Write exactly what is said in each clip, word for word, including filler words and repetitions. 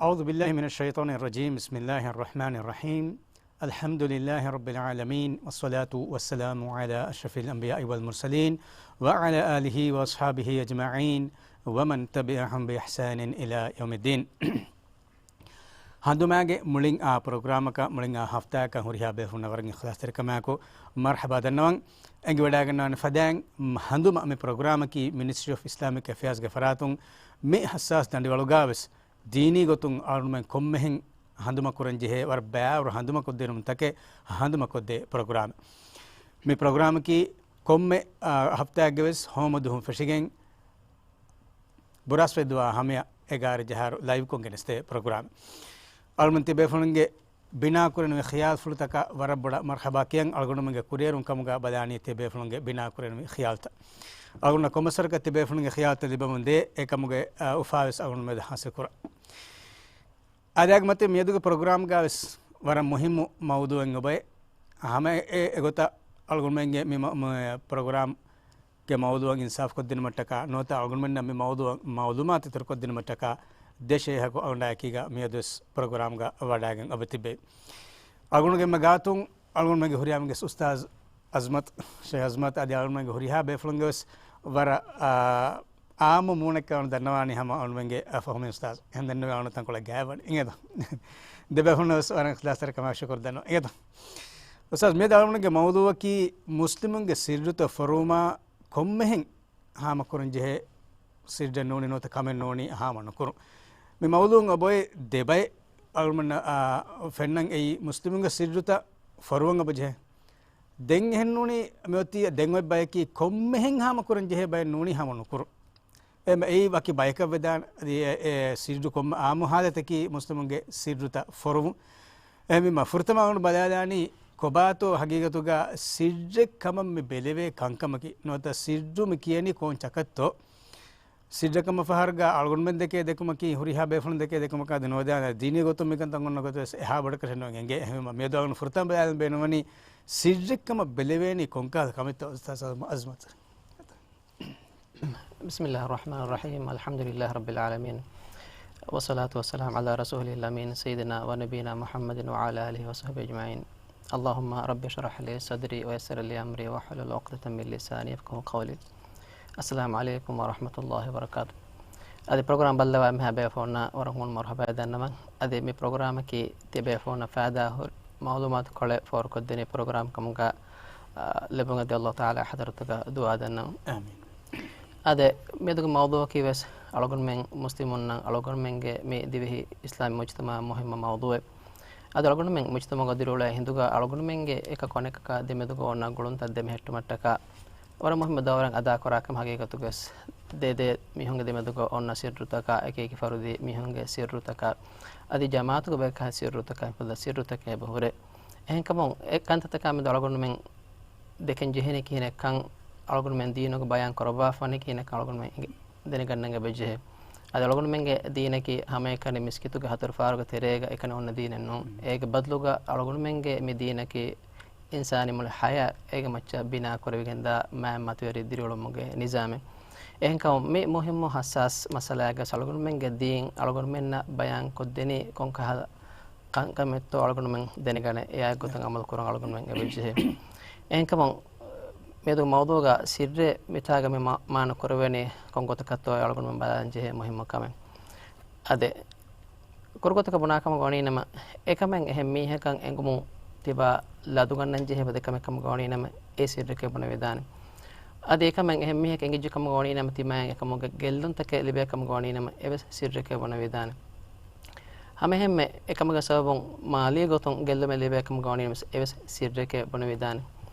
أعوذ بالله من الشيطان الرجيم. بسم الله الرحمن الرحيم. الحمد لله رب العالمين، والصلاة والسلام على أشرف الأنبياء والمرسلين، وعلى آله وأصحابه أجمعين، ومن تبعهم بإحسان إلى يوم الدين. ހަނދުމާގެ މުޅިން އާ ޕްރޮގްރާމަކަށް، މުޅިން އާ ހަފްތާއަކަށް ހުރިހާ ބޭފުޅުންނަށް ވަރަށް އިޚްލާޞްތެރިކަމާއެކު މަރްޙަބާ ދަންނަވަން. އެނގިވަޑައިގަންނަވާނެ ފަދައިން، މް، ހަނދުމަ މި ޕްރޮގްރާމަކީ މިނިސްޓްރީ އޮފް އިސްލާމިކް އެފެއާޒްގެ ފަރާތުން މި ހައްސާސް ދަނޑިވަޅުގާވެސް ދީނީ ގޮތުން އަޅުގަނޑުމެން ކޮންމެހެން ހަނދުމަކުރަން ޖެހޭ ވަރަށް ބައިވަރު ހަނދުމަކޮށްދިނުމުންތަކެއް ހަނދުމަކޮށްދޭ ޕްރޮގްރާމެއް. މި ޕްރޮގްރާމަކީ ކޮންމެ، އާ، ހަފްތާއެއްގެ ވެސް ހޯމަ ދުވަހުން ފެށިގެން ބުރާސްފަތި ދުވާ ހަމަޔަށް އެގާރަ ޖަހާއިރު ލައިވްކޮށް ގެނެސްދޭ ޕްރޮގްރާމެއް. އަޅުގަނޑު ތިބޭފުޅުންގެ ބިނާކުރެންވި ޚިޔާލުފުޅުތަކަށް ވަރަށް ބޮޑަށް މަރްޙަބާ ކިޔަން. އަޅުގަނޑުމެންގެ ކުރިއެރުން ކަމުގަ ބަލާނީ ތިބޭފުޅުންގެ ބިނާކުރެންވި ޚިޔާލުތައް. އަޅުގަނޑަށް ކޮންމެސްވަރަކަށް ތިބޭފުޅުންގެ ޚިޔާލުތައް ލިބެމުންދޭ، އެކަމުގެ، އާ، އުފާވެސް އަޅުގަނޑު މިއަދު ހާސިލްކުރަން. އާދައިގެ މަތިން މިއަދުގެ ޕްރޮގްރާމްގަވެސް ވަރަށް މުހިއްމު މައުޟޫއެއް އޮބައެ. ހަމަ އެ، އެގޮތަށް އަޅުގަނޑުމެންގެ މި މަ-، މަ-، ޕްރޮގްރާމްގެ މައުޟޫއަށް އިންސާފްކޮށްދިނުމަށްޓަކާ ނުވަތަ އަޅުގަނޑުމެންނަށް މި މައުޟޫއަށް މައުލޫމާތު އިތުރުކޮށްދިނުމަށްޓަކާ ދެ ޝޭހަކު އަޅުގަނޑާއެކީގަ މިއަދުވެސް ޕްރޮގްރާމްގަ ވަޑައިގެން އޮބެ ތިބޭ. އަޅުގަނޑުގެ އެންމެ ގާތުން އަޅުގަނޑުމެންގެ ހުރިހާ މީހުންގެ އުސްތާޒް އަޒްމަތް، ޝޭހް އަޒްމަތް އަދި އަޅުގަނޑުމެންގެ ހުރިހާ ބޭފުޅުންގެވެސް ވަރަށް، އާ، އާއްމު މޫނެއްކަން ދަންނަވާނީ ހަމަ އަޅުގަނޑުމެންގެ، އަ، ފަހުމީ އުސްތާޒް. އެހެން ދެންނެވި އަޅުގަނޑު ތަންކޮޅެއް ގާތްވަނީ. އިނގޭތަ؟ ދެ ބޭފުޅުންނަށް ވެސް ވަރަށް އިޚްލާޞްތެރިކަމާ ޝުކުރު ދަންނަވަން. އިނގޭތަ؟ އުސްތާޒް، މިއަދު އަޅުގަނޑުގެ މައުޟޫއަކީ މުސްލިމުންގެ ސިއްރުތައް ފޮރުވުމާ ކޮންމެހެން ހާމަކުރަން ޖެހޭ ސިއްރެއް ނޫނީ ނުވަތަ ކަމެއް ނޫނީ ހާމަ ނުކުރުން. މި މައުޟޫއަށް އޮބޮއެ ދެބައެއް އަޅުގަނޑުމެންނަށް، އާ، ފެންނަން އެއީ މުސްލިމުންގެ ސިއްރުތައް ފޮރުވަން އޮބަ ޖެހޭ. ދެން އެހެން ނޫނީ މިއޮތީ ދެން އޮތް ބަޔަކީ ކޮންމެހެން ހާމަކުރަން ޖެހޭ ބައެއް ނޫނީ ހާމަ ނުކުރުން. އެ، އެއީ ވަކި ބަޔަކަށް ވެދާނެ. އަދި އެ، އެ ސިއްރު ކޮންމެ އާއްމު ހާލަތަކީ މުސްލިމުންގެ ސިއްރުތައް ފޮރުވުން. އެހެންވީމަ ފުރަތަމަ އަޅުގަނޑު ބަލާލާނީ ކޮބާތޯ ހަގީގަތުގަ ސިއްރެއް ކަމަށް މި ބެލެވޭ ކަންކަމަކީ. ނުވަތަ ސިއްރު މި ކިޔަނީ ކޮން ޗަކަށްތޯ؟ ސިއްރެއް ކަމަށް ފަހަރުގަ އަޅުގަނޑުމެން ދެކޭ ދެކުމަކީ ހުރިހާ ބޭފުޅުން ދެކޭ ދެކުމަކާ ދެން ނުވަދާނެ. ދީނީ ގޮތުން މިކަންތައް އޮންނަ ގޮތަށް ވެސް އެހާ ބޮޑަކަށެއް ނުވެ އެނގޭ. އެހެންވީމަ މިއަދު އަޅުގަނޑު ފުރަތަމަ ބަލާލަން ބޭނުންވަނީ ސިއްރެއް ކަމަށް ބެލެވޭނީ ކޮންކަހަލަ ކަމެއްތޯ؟ އުސްތާޛް އަޒްމަތް. بسم الله الرحمن الرحيم. الحمد لله رب العالمين. والصلاة والسلام على رسوله الأمين سيدنا ونبينا محمد وعلى آله وصحبه أجمعين. اللهم رب اشرح لي صدري ويسر لي أمري واحلل عقدة من لساني يفقهوا قولي. السلام عليكم ورحمة الله وبركاته. އަދި ޕްރޮގްރާމް ބައްލަވާ އެންމެހާ ބޭފުޅުންނަށް ވަރަށް ހުން މަރުޙަބާ ދަންނަވަން. އަދި މި ޕްރޮގްރާމަކީ ތިބޭފުޅުންނަށް ފައިދާ ހުރި މައުލޫމާތު ކޮޅެއް ފޯރުކޮށްދިނީ ޕްރޮގްރާމް ކަމުގަ، އާ، ލެއްވުން އަދި ﷲ ތަޢާލާ ޙަޟްރަތުގަ ދުޢާ ދަންނަވަން. އާމީން. އަދި މިއަދުގެ މައުޟޫއަކީ ވެސް އަޅުގަނޑުމެން މުސްލިމުންނަށް އަޅުގަނޑުމެންގެ މި ދިވެހި އިސްލާމީ މުޖްތަމަޢަށް މުހިއްމު މައުޟޫއެއް. އަދި އަޅުގަނޑުމެން މުޖްތަމަޢުގަ ދިރިއުޅޭ ހިނދުގަ އަޅުގަނޑުމެންގެ އެކަކު އަނެކަކާ ދެމެދުގަ އޮންނަ ގުޅުންތައް ދެމެހެއްޓުމަށްޓަކާ ވަރަށް މުހިއްމު ދައުރެއް އަދާކުރާކަމަށް ހަގީގަތުގަވެސް ދެ ދެ މީހުންގެ ދެމެދުގަ އޮންނަ ސިއްރުތަކާ، އެކި އެކި ފަރުދީ މީހުންގެ ސިއްރުތަކާ، އަދި ޖަމާޢަތުގެ ބަޔަކާ ސިއްރުތަކާ، އެފަދަ ސިއްރުތަކެއް އެބަހުރޭ. އެހެންކަމުން އެ ކަންތައްތަކާ މެދު އަޅުގަނޑުމެން ދެކެން ޖެހޭނީ ކިހިނެއްކަން، އަޅުގަނޑުމެން ދީނުގެ ބަޔާން ކުރައްވާފަވަނީ ކިހިނެއްކަން އަޅުގަނޑުމެން އެނގި-، ދެނެގަންނަން އެބަޖެހޭ. އަދި އަޅުގަނޑުމެންގެ ދީނަކީ ހަމައެކަނި މިސްކިތުގެ ހަތަރު ފާރުގެ ތެރޭގަ އެކަނި އޮންނަ ދީނެއް ނޫން. އޭގެ ބަދަލުގަ އަޅުގަނޑުމެންގެ މި ދީނަކީ އިންސާނީ މުޅި ޙަޔާތް އޭގެ މައްޗަށް ބިނާކުރެވިގެންދާ މާތް މަތިވެރި ދިރިއުޅުމުގެ ނިޒާމެއް. އެހެންކަމުން މި މުހިއްމު ޙައްސާސް މައްސަލާގަ އަޅުގަނޑުމެންގެ ދީން އަޅުގަނޑުމެންނަށް ބަޔާންކޮށްދެނީ ކޮންކަހަލަ ކަންކަމެއްތޯ އަޅުގަނޑުމެން ދެނެގަނެ، އެއާ ގޮތަށް އަމަލު ކުރަން އަޅުގަނޑުމެން އެބަޖެހޭ. އެހެންކަމުން މިއަދު މައުޟޫގަ ސިއްރެއް މިތާގަ މި މާ-، މާނަ ކުރެވޭނީ ކޮން ގޮތަކަށްތޯ އަޅުގަނޑުމެން ބަލާލަން ޖެހޭ މުހިއްމު ކަމެއް. އަދި ކުރުގޮތަކަށް ބުނާކަމުގަ ވަނީނަމަ، އެކަމެއް އެހެން މީހަކަށް އެނގުމުން ތިބާ ލަދުގަންނަން ޖެހޭ އެބަދޭ ކަމެއް ކަމުގަ ވަނީނަމަ، އެ ސިއްރެކޭ ބުނެވިދާނެ. އަދި އެކަމެއް އެހެން މީހަކަށް އެނގިއްޖެ ކަމުގަ ވަނީނަމަ، ތިމާއަށް އެކަމުގެ ގެއްލުންތަކެއް ލިބޭ ކަމުގަ ވަނީނަމަ، އެވެސް ސިއްރެކޭ ބުނެވިދާނެ. ހަމައެހެންމެ އެކަމުގެ ސަބަބުން މާލީ ގޮތުން ގެއްލުމެއް ލިބޭ ކަމުގަ ވަނީނަމަ، އެވެސް ސިއްރެކޭ ބުނެވިދާނެ.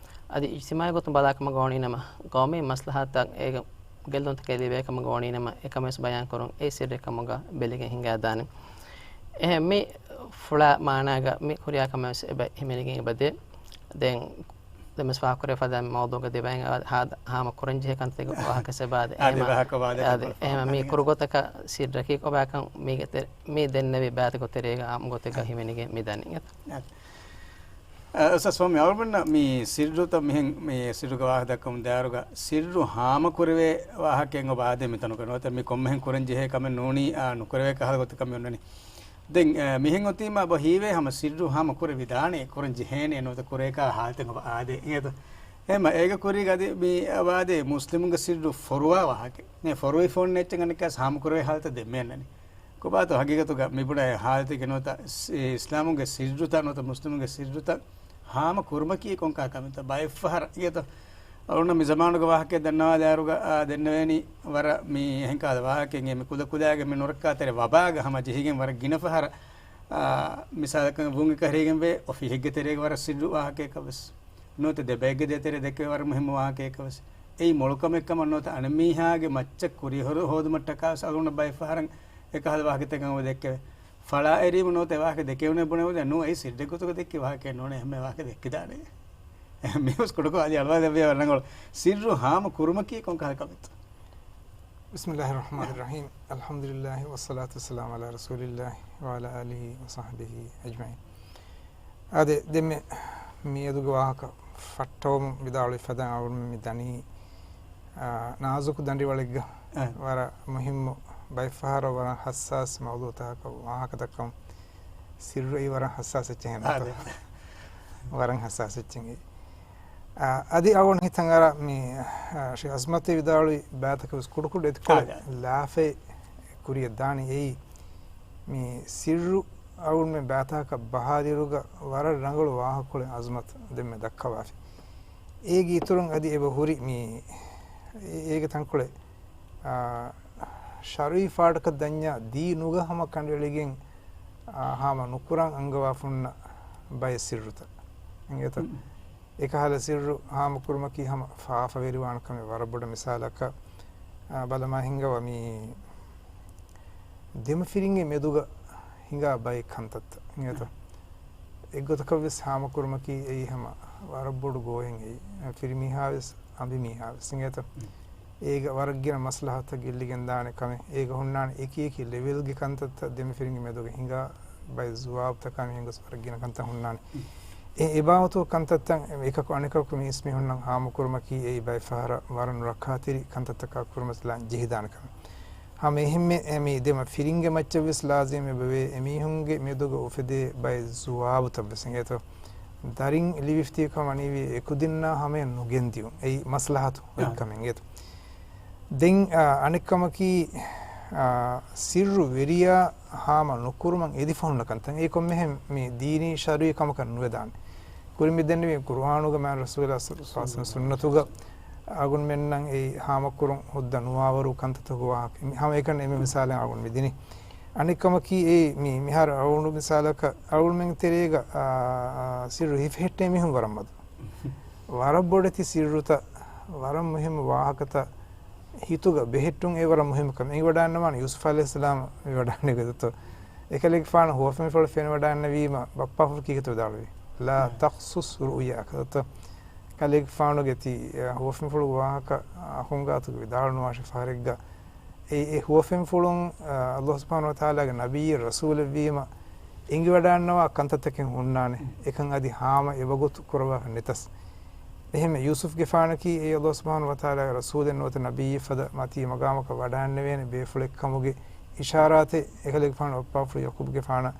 އަދި އިޖްތިމާޢީ ގޮތުން ބަލާ ކަމުގަ ވަނީނަމަ، ގައުމީ މަސްލަހަތަށް އޭގެ ގެއްލުންތަކެއް ލިބޭ ކަމުގަ ވަނީނަމަ، އެކަމެއް ވެސް ބަޔާންކުރުން އެ ސިއްރެއް ކަމުގަ ބެލިގެން ހިނގާދާނެ. އެހެން މި ފުޅާ މާނާގަ މި ކުރިޔާ ކަމެއް ވެސް އެބަ ހިމެނިގެން އެބަދޭ. ދެން ދެން ވެސް ފާހަގަކުރެ ފަދަ މައުޟޫގަ ދެބައިން ހާ-، ހާ-، ހާމަ ކުރަންޖެހޭ ކަންތައް ވާހަކަ ސެބާދެ. އާދެ، އެހެމަ، ވާހަކަ ވާދެ އާދެ، ކަން އެހެމަ މި ކުރުގޮތަކަށް ސިއްރަކީ ކޮބާކަން މީގެ ތެ-، މި ދެންނެވި ބާތުގެ ތެރޭގަ އާއްމު ގޮތެއްގަ އާ. ހިމެނިގެން މި ދަނީ. އާ. އަ، އުސްތާޛް ފަހުމީ، އަޅުގަނޑަށް މި ސިއްރުތައް މިހެން މި ސިއްރުގެ ވާހަކަ ދައްކަމުން ދާއިރުގަ ސިއްރު ހާމަކުރެވޭ ވާހަކައެއް އޮބަ އާދޭ މިތަނުގަ ނުވަތަ މި ކޮންމެހެން ކުރަން ޖެހޭ ކަމެއް ނޫނީ، އާ، ނުކުރެވޭ ކަހަލަ ގޮތެއް ކަމެއް އޮންނަނީ. ދެން، އަ، މިހެން އޮތީމަ އަބަ ހީވޭ ހަމަ ސިއްރު ހާމަ ކުރެވިދާނެ، ކުރަން ޖެހޭނެ ނުވަތަ ކުރޭކާ ހާލަތެއް އަބަ އާދޭ އިނގޭތަ؟ އެހެމަ އޭގެ ކުރީގަ އަދި މި އަބަ އާދޭ މުސްލިމުންގެ ސިއްރު ފޮރުވާ ވާހަކަ. ނޭ ފޮރުވިފަ އޮންނަ އެއްޗެއް އަނެއްކާސް ހާމަ ކުރެވޭ ހާލަތަށް ދެންމެ އަންނަނީ. ކޮބާތޯ ހަގީގަތުގަ މިބުނާ ހާލަތެއްގެ ނުވަތަ ސި-، އިސްލާމުގެ ސިއްރުތައް ނުވަތަ މުސްލިމުންގެ ސިއްރުތައް ހާމަ ކުރުމަކީ ކޮންކާ ކަމެއްތަ؟ ބައެއްފަހަރަށް އިނގޭތަ؟ އަޅުންނަށް މި ޒަމާނުގެ ވާހަކައެއް ދަންނަވާލާއިރުގަ، އާ، ދެންނެވޭނީ ވަރަށް މި އެހެން ކަހަލަ ވާހަކައެއް. މި ކުލަ ކުލައިގެ މި ނުރައްކާތެރި ވަބާގަ ހަމަ ޖެހިގެން ވަރަށް ގިނަ ފަހަރަށް، އާ، މިސާލަކަށް ވުން އެކަށީގެންވޭ އޮފީހެއްގެ ތެރޭގަ ވަރަށް ސިއްރު ވާހަކައެއްކަށް ވެސް. ނުވަތަ ދެބައެއްގެ ދޭތެރޭ ދެއްކެވޭ ވަރަށް މުހިއްމު ވާހަކައެއްކަށް ވެސް. އެއީ މޮޅު ކަމެއްކަމަށް ނުވަތަ އަނެއްމީހާގެ މައްޗަށް ކުރިއަރު ހޯދުމަށްޓަކާ ވެސް އަޅުގަނޑަށް ބައެއްފަހަރަށް އެކަހަލަ ވާހަކަތަކެއް އަންނަ ދެއްކެވޭ. ފަޅާއެރީމަ ނުވަތަ އެ ވާހަކަ ދެކެވުނޭ ބުނެވުނީ ނޫން އެއީ ސިއްރެއް ގޮތުގަ ދެއްކި ވާހަކައެއް ނޫނޭ އެހެން ވާހަކަ ދެއްކިދާނެ. މިވެސް ކުޑަކޮށް އަދި އަޅުވާލެއްވިޔާ ވަރަށް ރަނގަޅު. ސިއްރު ހާމަ ކުރުމަކީ ކޮންކަހަލަ ކަމެއްތަ؟ بسم الله الرحمن الرحيم. الحمد لله والصلاة والسلام على رسول الله وعلى آله وصحبه أجمعين. އާދެ، ދެންމެ މިއަދުގެ ވާހަކަ ފައްޓަވަމުން ވިދާޅުވި ފަދައިން އަޅުގަނޑުމެން މި ދަނީ، އާ، ނާޒުކު ދަނޑިވަޅެއްގަ އަ. ވަރަށް މުހިއްމު، ބައެއްފަހަރަށް ވަރަށް ހައްސާސް މައުޟޫޢުތަކަކަށް ވާހަކަ ދައްކަމުން. ސިއްރު އެއީ ވަރަށް ހައްސާސް އެއްޗެއް ހެން އާދެ. ވަރަށް ހައްސާސް އެއްޗެއް އެއީ. އާ، އަދި އަޅުގަނޑު ހިތަށް އަރާ މި، އާ، ޝޭޚް އަޒްމަތީ ވިދާޅުވި ބައިތަކަށް ވެސް ކުޑަކުޑަ އެތިކޮޅެއް އާދެ. ލާފައި ކުރިއަށް ދާނީ އެއީ. މި ސިއްރު އަޅުގަނޑުމެން ބައިތަކަށް ބަހާލިއިރުގަ ވަރަށް ރަނގަޅު ވާހަކަކޮޅެއް އަޒްމަތް ދެންމެ ދައްކަވާފި. އޭގެ އިތުރުން އަދި އެބަ ހުރި މި އޭގެ ތަންކޮޅެއް، އާ، ޝަރުޢީ ފާޑަކަށް ދަންޏާ ދީނުގަ ހަމަ ކަނޑައެޅިގެން، އާ، ހާމަ ނުކުރަން އަންގަވާފަ ހުންނަ ބައެއް ސިއްރުތައް. އިނގޭތަ؟ އެކަހަލަ ސިއްރު ހާމަކުރުމަކީ ހަމަ ފާފަވެރިވާނެ ކަމެއް. ވަރަށް ބޮޑަށް މިސާލަކަށް، އާ، ބަލަމާ ހިންގަވާ މި ދެމަފިރިންގެ މެދުގަ ހިނގާ ބައެއް ކަންތައްތައް އިނގޭތަ؟ އެއްގޮތަކަށް ވެސް ހާމަކުރުމަކީ އެއީ ހަމަ ވަރަށް ބޮޑު ގޯހެއް އެއީ. ފިރިމީހާ ވެސް، އަނބިމީހާ ވެސް އިނގޭތަ؟ އޭގަ ވަރަށް ގިނަ މަސްލަހަތަށް ގެއްލިގެން ދާނެ ކަމެއް. އޭގަ ހުންނާނެ އެކި އެކި ލެވެލްގެ ކަންތައްތައް ދެމަފިރިންގެ މެދުގަ ހިނގާ ބައެއް ޒުވާބުތަކާ މިހެން ގޮސް ވަރަށް ގިނަ ކަންތައް ހުންނާނެ. އެ އެބާވަތު ކަންތައްތައް އެކަކު އަނެކަކު މި އިސްމީހުންނަށް ހާމަކުރުމަކީ އެއީ ބައެއް ފަހަރަށް ވަރަށް ނުރައްކާތެރި ކަންތައްތަކާ ކުރުމަށް ޖެހިދާނެ ކަމެއް. ހަމަ އެހެންމެ އެ މި ދެމަ ފިރިންގެ މައްޗަށް ވެސް ލާޒިމް އެބަވޭ އެމީހުންގެ މެދުގަ އުފެދޭ ބައެއް ޒުވާބުތައް ވެސް އިނގޭތޯ. ދަރިން ލިބިފިތި ކަމަށް ވަނީވީ އެކުދިންނާ ހަމަޔަށް ނުގެންދިއުން. އެއީ މަސްލަހަތު އާ. ކަމެއް އިނގޭތޯ. ދެން، އާ، އަނެއްކަމަކީ، އާ، ސިއްރު ވެރިޔާ ހާމަ ނުކުރުމަށް އެދިފަ ހުންނަ ކަންތައް. އެ ކޮންމެހެން މި ދީނީ ޝަރުޢީ ކަމަކަށް ނުވެދާނެ. ކުރިން މި ދެންނެވި ޤުރުއާނުގަ މާތް ރަސޫލާ ޞައްލަﷲ ޢަލައިހި ވަސައްލަމް ސުންނަތުގަ އަޅުގަނޑުމެންނަށް އެ ހާމަކުރުން ހުއްދަ ނުވާވަރު ކަންތައްތަކުގެ ވާހަކަ. ހަމަ އެކަން އެންމެ މިސާލެއް އަޅުގަނޑު މި ދިނީ. އަނެއްކަމަކީ އެ މި، މިހާރު އަޅުގަނޑު މިސާލަކަށް އަޅުގަނޑުމެން ތެރޭގަ، އާ، ސިއްރު ހިފެހެއްޓޭ މީހުން ވަރަށް މަދު. ވަރަށް ބޮޑެތި ސިއްރުތައް، ވަރަށް މުހިއްމު ވާހަކަތައް ހިތުގަ ބެހެއްޓުން އެ ވަރަށް މުހިއްމު ކަމެއް. އެނގިވަޑައިގަންނަވާނެ ޔޫސުފް ޢަލައިހިއްސަލާމް މިވަޑައިގަންނަވި ގޮތަށް. އެކަލޭގެފާނު ހުވަފެންފުޅަށް ފެނިވަޑައިގަންނަވީމަ ބައްޕާފުޅު ކީކޭތޯ ވިދާޅުވީ؟ لا تقصص رؤياك. ކަލޭގެފާނުގެ ތި، އަ، ހުވަފެންފުޅުގެ ވާހަކަ އަޚުން ގާތުގަ ވިދާޅުނުވާށޭ ފަހަރެއްގަ. އެ، އެ ހުވަފެންފުޅުން، އަ، ﷲ ސުބްޙާނަހޫ ވަތަޢާލާގެ ނަބިއްޔެއް ރަސޫލެއްވީމަ، އެނގިވަޑައިގަންނަވާ ކަންތައްތަކެއް ހުންނާނެ. އެކަން އަދި ހާމަ އެވަގުތު ކުރައްވާފަ ނެތަސް. އެހެންވެ، ޔޫސުފްގެފާނަކީ އެ ﷲ ސުބްޙާނަހޫ ވަތަޢާލާގެ ރަސޫލެއް ނުވަތަ ނަބިއްޔެއް ފަދަ މަތީ މަގާމަކަށް ވަޑައިގަންނެވޭނެ ބޭފުޅެއްކަމުގެ އިޝާރާތެއް އެކަލޭގެފާނު ބައްޕާފުޅު ޔަޢުޤޫބްގެފާނަށް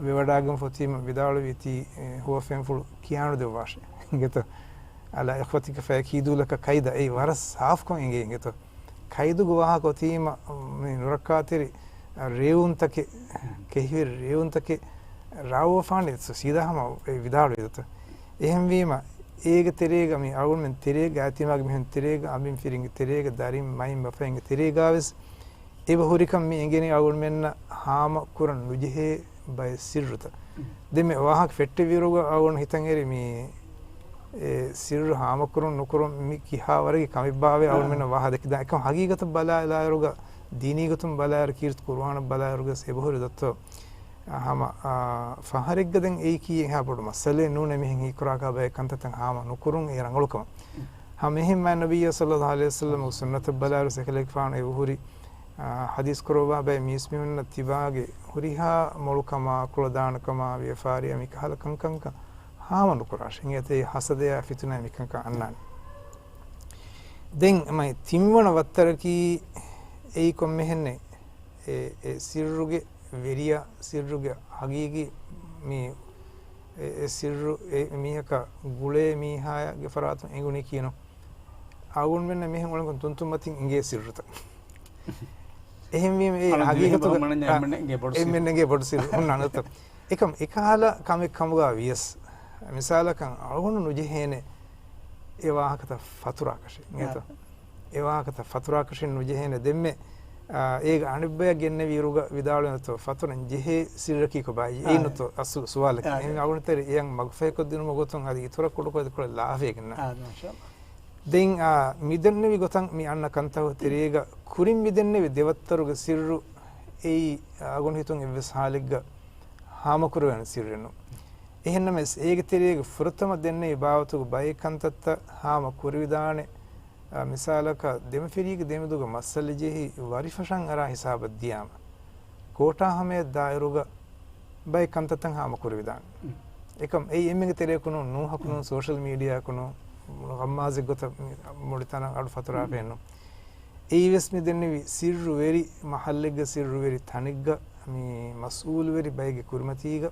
ވެވަޑައިގެންފަ އޮތީމަ ވިދާޅުވީ ތީ، އެ، ހުވަފެންފުޅު ކިޔާނުދެއްވާށޭ. އިނގޭތޯ؟ على إخوتك فيكيدوا لك كيدا. އެއީ ވަރަށް ސާފުކޮށް އެނގޭ އިނގޭތޯ. ކައިދުގެ ވާހަކަ އޮތީމަ، މި ނުރައްކާތެރި ރޭވުންތަކެއް، ކެހިވެރި ރޭވުންތަކެއް ރާވަފާނެ ސީދާ ހަމަ އެ ވިދާޅުވި ދަތު. އެހެންވީމަ، އޭގެ ތެރޭގަ މި އަޅުގަނޑުމެން ތެރޭގަ އާތީމާގެ މީހުން ތެރޭގަ އަނބިން ފިރިންގެ ތެރޭގަ ދަރިން މައިން ބަފައިންގެ ތެރޭގަ ވެސް އެބަ ހުރިކަން މި އެނގެނީ އަޅުގަނޑުމެންނަށް ހާމަ ކުރަން ނުޖެހޭ ބައެއް ސިއްރުތައް. ދެން މި ވާހަކަ ފެއްޓެވިއިރުގަ އަޅުގަނޑު ހިތަށް އެރި މި އެ ސިއްރު ހާމަކުރުން ނުކުރުން މި ކިހާވަރެއްގެ ކަމެއްބާވޭ އަޅުގަނޑުމެންނަށް ވާހަ ދެކިދާނެ. އެކަމް ހަގީގަތަށް ބަލާލާއިރުގަ، ދީނީ ގޮތުން ބަލާއިރު، ކީރިތި ޤުރުއާނަށް ބަލާއިރުގަ އެބަހުރި ދޮއްތޯ ހަމަ، އާ، ފަހަރެއްގަ ދެން އެއީކީ އެހާ ބޮޑު މައްސަލައެއް ނޫނޭ މިހެން ހީކުރާކާ ބައެއް ކަންތައްތައް ހާމަ ނުކުރުން އެ ރަނގަޅުކަމަށް. ހަމަ އެހެން މާތް ނަބިއްޔާ ޞައްލަﷲ ޢަލައިހި ވަސައްލަމަގެ ސުންނަތަށް ބަލާއިރު އެކަލޭގެފާނު އެބަހުރި، އާ، ޙަދީޘް ކުރައްވާ ބައެއް މީސްމީހުންނަށް ތިބާގެ ހުރިހާ މޮޅުކަމާ، ކުޅަދާނަކަމާ، ވިޔަފާރިއާ މިކަހަލަ ކަންކަންކަން ހާމަ ނުކުރާށޭ. އިނގޭތޯ އެއީ ހަސަދަޔާ ފިތުނަޔާ މިކަންކަން އަންނާނެ. ދެން މައި ތިންވަނަ ވައްތަރަކީ އެއީ ކޮންމެހެންނެއް އެ، އެ ސިއްރުގެ ވެރިޔާ ސިއްރުގެ ހަގީގީ މި އެ، އެ ސިއްރު އެ މީހަކަށް ގުޅޭ މީހާގެ ފަރާތުން އެނގުނީ ކިޔަނު. އަޅުގަނޑުމެންނަށް މިހެން އުޅެންކޮށް ތުންތުންމަތިން އިނގޭ ސިއްރުތައް. އެހެންވީމަ އެ ހަގީގަތުގަ އެންމެން އެނގޭ ބޮޑު ސިއްރު ހުންނާނެތަ؟ އެކަމް އެކަހަލަ ކަމެއް ކަމުގަ ވިޔަސް، މިސާލަކަށް އަޅުގަނޑު ނުޖެހޭނެ އެ ވާހަކަތައް ފަތުރާކަށެއް އިނގޭތަ؟ އެ ވާހަކަތައް ފަތުރާކަށެއް ނުޖެހޭނެ. ދެންމެ، އާ، އޭގަ އަނެއްބަޔަށް ގެންނެވިއިރުގަ ވިދާޅުވެންތޯ ފަތުރަން ޖެހޭ ސިއްރަކީ ކޮބާއި؟ އެއިންނުތޯ އަސްލު ސުވާލަކީ. އެހެން އަޅުގަނޑު ތެރެ އެޔަށް މަގުފަހިކޮށްދިނުމުގެ ގޮތުން އަދި އިތުރަށް ކުޑަކޮށް ކުޑަ ލާފައިގެންނަ. ދެން، އާ، މިދެންނެވި ގޮތަށް މި އަންނަ ކަންތައް ތެރޭގަ ކުރިން މިދެންނެވި ދެވައްތަރުގެ ސިއްރު އެއީ އަގުން ހިތުން އެއްވެސް ހާލެއްގަ ހާމަކުރެވޭނެ ސިއްރެއްނު. އެހެންނަމަވެސް، އޭގެ ތެރޭގަ ފުރަތަމަ ދެންނެވި ބާވަތުގެ ބައެއް ކަންތައްތައް ހާމަ ކުރެވިދާނެ، އާ، މިސާލަކަށް، ދެމަފިރީގެ ދެމެދުގަ މައްސަލަ ޖެހި ވަރިފަށަން އަރާ ހިސާބަށް ދިޔާމަ، ކޯޓާ ހަމަޔަށް ދާއިރުގަ ބައެއް ކަންތައްތައް ހާމަ ކުރެވިދާނެ. އެކަމް އެއީ އެންމެގެ ތެރެއަކުނު، ނޫހަކުނު، ސޯޝަލް މީޑިއާއަކުނު، ޣައްމާޒެއް ގޮތަށް މި މުޅި ތަނަށް އަޑު ފަތުރާފައެއްނު. އެއީވެސް މި ދެންނެވި ސިއްރުވެރި މަހައްލެއްގަ، ސިއްރުވެރި ތަނެއްގަ، މި މަސްއޫލުވެރި ބައެއްގެ ކުރިމަތީގަ،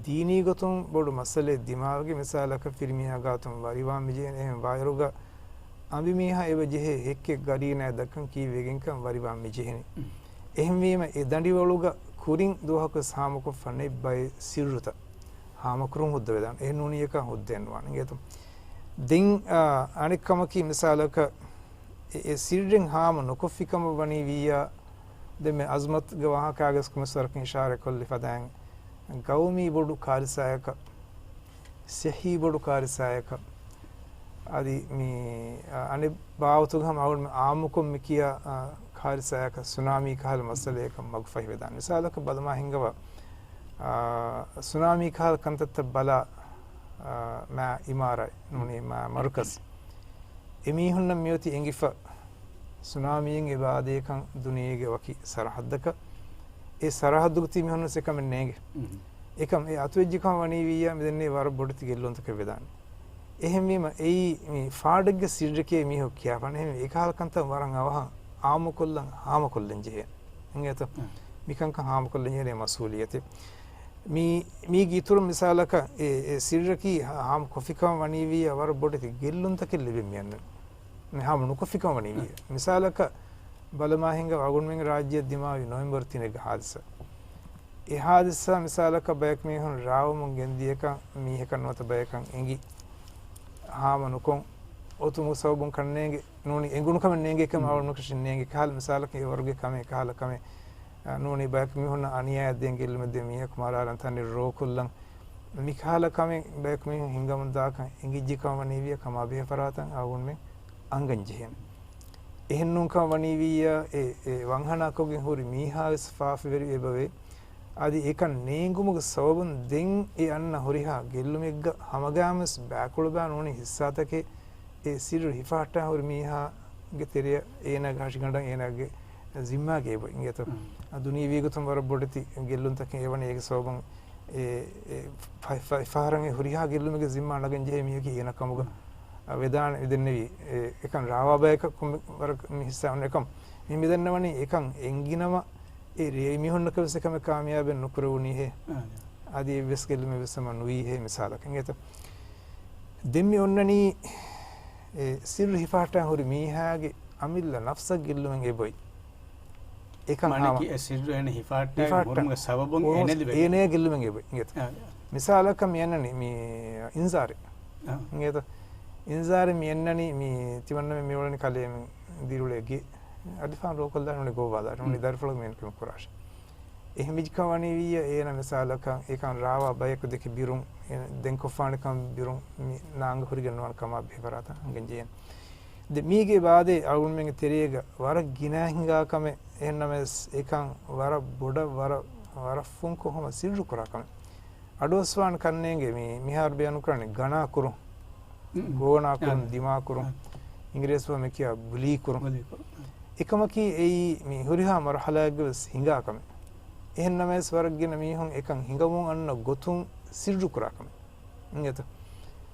ދީނީ ގޮތުން ބޮޑު މައްސަލައެއް ދިމާވެގެން، މިސާލަކަށް ފިރިމީހާ ގާތުން ވަރިވާން މިޖެހޭނެ. އެހެން ވާއިރުގަ އަނބިމީހާ އެބަ ޖެހޭ ހެއްކެއް ގަރީނާއެއް ދައްކަން ކީއްވެގެންކަން ވަރިވާން މިޖެހެނީ. އެހެންވީމަ އެ ދަނޑިވަޅުގަ ކުރިން ދުވަހަކުވެސް ހާމަކޮށްފަ ނެތް ބައެއް ސިއްރުތައް ހާމަކުރުން ހުއްދަވެދާނެ. އެހެން ނޫނީއަކަށް ހުއްދައެއްނުވާނެ އިނގޭތަ؟ ދެން، އާ، އަނެއް ކަމަކީ މިސާލަކަށް އެ، އެ ސިއްރެއް ހާމަ ނުކޮށްފިކަމަށް ވަނީ ވިއްޔާ، ދެންމެ އަޒްމަތްގެ ވާހަކާގެސް ކުމެސްވަރަކަށް އިޝާރަތްކޮށްލި ފަދައިން، ގައުމީ ބޮޑު ކާރިސާއަކަށް، ސިއްހީ ބޮޑު ކާރިސާއަކަށް، އަދި މި، އަ، އަނެއް ބާވަތުގަ ހަމަ އަޅުގަނޑުމެން އާއްމުކޮށް މި ކިޔާ، އަ، ކާރިސާއަކަށް، ސުނާމީ ކަހަލަ މައްސަލައަކަށް މަގުފަހިވެދާނެ. މިސާލަކަށް ބަލަމާ ހިނގަވާ، އާ، ސުނާމީ ކަހަލަ ކަންތައްތައް ބަލާ، އާ، މާ އިމާރާތް ނޫނީ މާ މަރުކަޒް. އެމީހުންނަށް މިއޮތީ އެނގިފަ، ސުނާމީއިން އެބަ އާދޭކަން ދުނިޔޭގެ ވަކި ސަރަހައްދަކަށް. އެ ސަރަހައްދުގަ ތިބި މީހުންނަށް އެކަމެއް ނޭނގެ. އެކަމް އެ އަތުވެއްޖެކަމަށް ވަނީ ވިއްޔާ، މިދެންނެވި ވަރަށް ބޮޑެތި ގެއްލުންތަކެއް ވެދާނެ. އެހެންވީމަ، އެއީ މި ފާޑެއްގެ ސިއްރެކޭ މީހަކު ކިޔާފާނެ. އެހެންވެ، އެކަހަލަ ކަންތައް ވަރަށް އަވަހަށް އާއްމުކޮށްލަން، ހާމަކޮށްލަން ޖެހޭ. އިނގޭތޯ؟ އަ. މިކަންކަން ހާމަކޮށްލަން ޖެހޭ މަސްއޫލިއްޔަތެއް. މީ، މީގެ އިތުރުން މިސާލަކަށް އެ، އެ ސިއްރަކީ ހާ-، ހާމަ ކޮށްފިކަމަށް ވަނީ ވިއްޔާ ވަރަށް ބޮޑެތި ގެއްލުންތަކެއް ލިބެން މިއަންނަނީ. މި ހާމަ ނުކޮށްފިކަމަށް ވަނީ ވިއްޔާ. މިސާލަކަށް ބަލަމާ ހިނގަ އަޅުގަނޑުމެންގެ ރާއްޖެއަށް ދިމާވި ނޮވެމްބަރު ތިނެއްގެ ހާދިސާ. އެ ހާދިސާ މިސާލަކަށް ބަޔަކު މީހުން ރާވަމުން ގެންދިޔަކަން މީހަކަށް ނުވަތަ ބަޔަކަށް އެނގި ހާމަ ނުކޮށް އޮތުމުގެ ސަބަބުން ކަންނޭނގެ ނޫނީ އެނގުނު ކަމެއް ނޭނގޭ ކަމަށް އަޅުގަނޑު ނުކަށިން ނޭނގެ ކަހަލަ މިސާލަކަށް އެ ވަރުގެ ކަމެއް ކަހަލަ ކަމެއް، އަ، ނޫނީ ބަޔަކު މީހުންނަށް އަނިޔާއެއް ދޭން ގެއްލުމެއް ދޭން މީހަކު މަރާލަން ތަނެއް ރޯކޮށްލަން މިކަހަލަ ކަމެއް ބަޔަކު މީހުން ހިނގަމުން ދާކަން އެނގިއްޖެ ކަމަށް ވަނީ ވިއްޔާ ކަމާ ބެހޭ ފަރާތަށް އަޅުގަނޑުމެން އަންގަން ޖެހޭނެ. އެހެން ނޫން ކަމަށް ވަނީ ވިއްޔާ އެ، އެ ވަންހަނާކޮށްގެން ހުރި މީހާވެސް ފާފަވެރި އެބަވޭ. އަދި އެކަން ނޭނގުމުގެ ސަބަބުން ދެން އެ އަންނަ ހުރިހާ ގެއްލުމެއްގަ ހަމަގައިމުވެސް ބައިކުޅަބާ ނޫނީ ހިއްސާތަކެއް އެ ސިއްރު ހިފަހައްޓާ ހުރި މީހާގެ ތެރެއަށް އޭނާގެ ހަށިގަނޑަށް އޭނާގެ ޒިންމާގައި އެބައޮތް އިނގޭތޯ. އަ، ދުނިޔެވީ ގޮތުން ވަރަށް ބޮޑެތި ގެއްލުންތަކެއް އެވަނީ އޭގެ ސަބަބުން އެ، އެ، ފަ-، ފަ-، ފަހަރަށް އެ ހުރިހާ ގެއްލުމެއްގެ ޒިންމާ ނަގަން ޖެހޭ މީހަކީ އޭނަ ކަމުގަ، އަ، ވެދާނެ މިދެންނެވީ. އެ، އެކަން ރާވާ ބަޔަކަށް ކޮންމެ ވަރަކަށް މި ހިއްސާ އޮންނަ އެކަން މި މިދަންނަވަނީ އެކަން އެނގިނަމަ އެ ރޭ މީހުންނަކަށް ވެސް އެކަމެއް ކާމިޔާބެއް ނުކުރެވުނީހޭ. އާ، އަދި އެއްވެސް ގެއްލުމެއް ވެސް ހަމަ ނުވީހޭ މިސާލަކަށް އިނގޭތަ؟ ދެން މި އޮންނަނީ އެ ސިއްރު ހިފަހައްޓާ ހުރި މީހާގެ އަމިއްލަ ނަފްސަށް ގެއްލުމެއް އެބައޮތް. އެކަން މާނައަކީ ހާމަ-، އެ ސިއްރު އޭނަ ހިފަހައްޓާ ހިފަހައްޓާ ހުރުމުގެ ސަބަބުން ހުރުމުގެ އޭނަ ލިބެގެން. އޭނަޔަށް ގެއްލުމެއް އެބައޮތް އިނގޭތަ؟ އާ. މިސާލަކަށް މި އަންނަނީ މި އިންޒާރެއް. އާ. އިނގޭތަ؟ އިންޒާރެއް މި އަންނަނީ މި ތިމަންނަމެން މި އުޅެނީ ކަލޭމެން ދިރިއުޅޭ ގެ. އަދި ފާން ރޯކޮށްލާ ނޫނީ ގޮއްވާލާ ނޫނީ ދަރިފުޅަކު މި އެންކަމެއް ކުރާށޭ. އެހެންވެއްޖެ ކަމަށް ވަނީ ވިއްޔާ އޭނަ މިސާލަކަށް އެކަން ރާވާ ބަޔަކު ދެކެ ބިރުން، އޭނަ ދެން ކޮށްފާނެ ކަން ބިރުން މި ނާނގަ ހުރިގެން ނުވާނެ ކަމާ ބެހޭ ފަރާތަށް އަންގަން ޖެހޭނެ. ދެ މީގެ ބާދެ އަޅުގަނޑުމެންގެ ތެރޭގަ ވަރަށް ގިނަ ހިނގާ ކަމެއް އެހެންނަމަވެސް އެކަން ވަރަށް ބޮޑަށް ވަރަށް، ވަރަށް ފުންކޮށް ހަމަ ސިއްރު ކުރާ ކަމެއް. އަޑުއައްސަވާން ކަންނޭނގެ މި، މިހާރު ބޭނުން ކުރާނެ ގަނާ ކުރުން، މް. ގޯނާ ކުރުން، އާ. ދިމާ ކުރުން، އާ. އިނގިރޭސި ބަހުން މި ކިޔާ ބުލީ ކުރުން. ބުލީ ކުރުން. އެކަމަކީ އެއީ މި ހުރިހާ މަރުހަލާއެއްގަ ވެސް ހިނގާ ކަމެއް. އެހެންނަމަވެސް ވަރަށް ގިނަ މީހުން އެކަން ހިނގަމުން އަންނަ ގޮތުން ސިއްރު ކުރާ ކަމެއް. އިނގޭތަ؟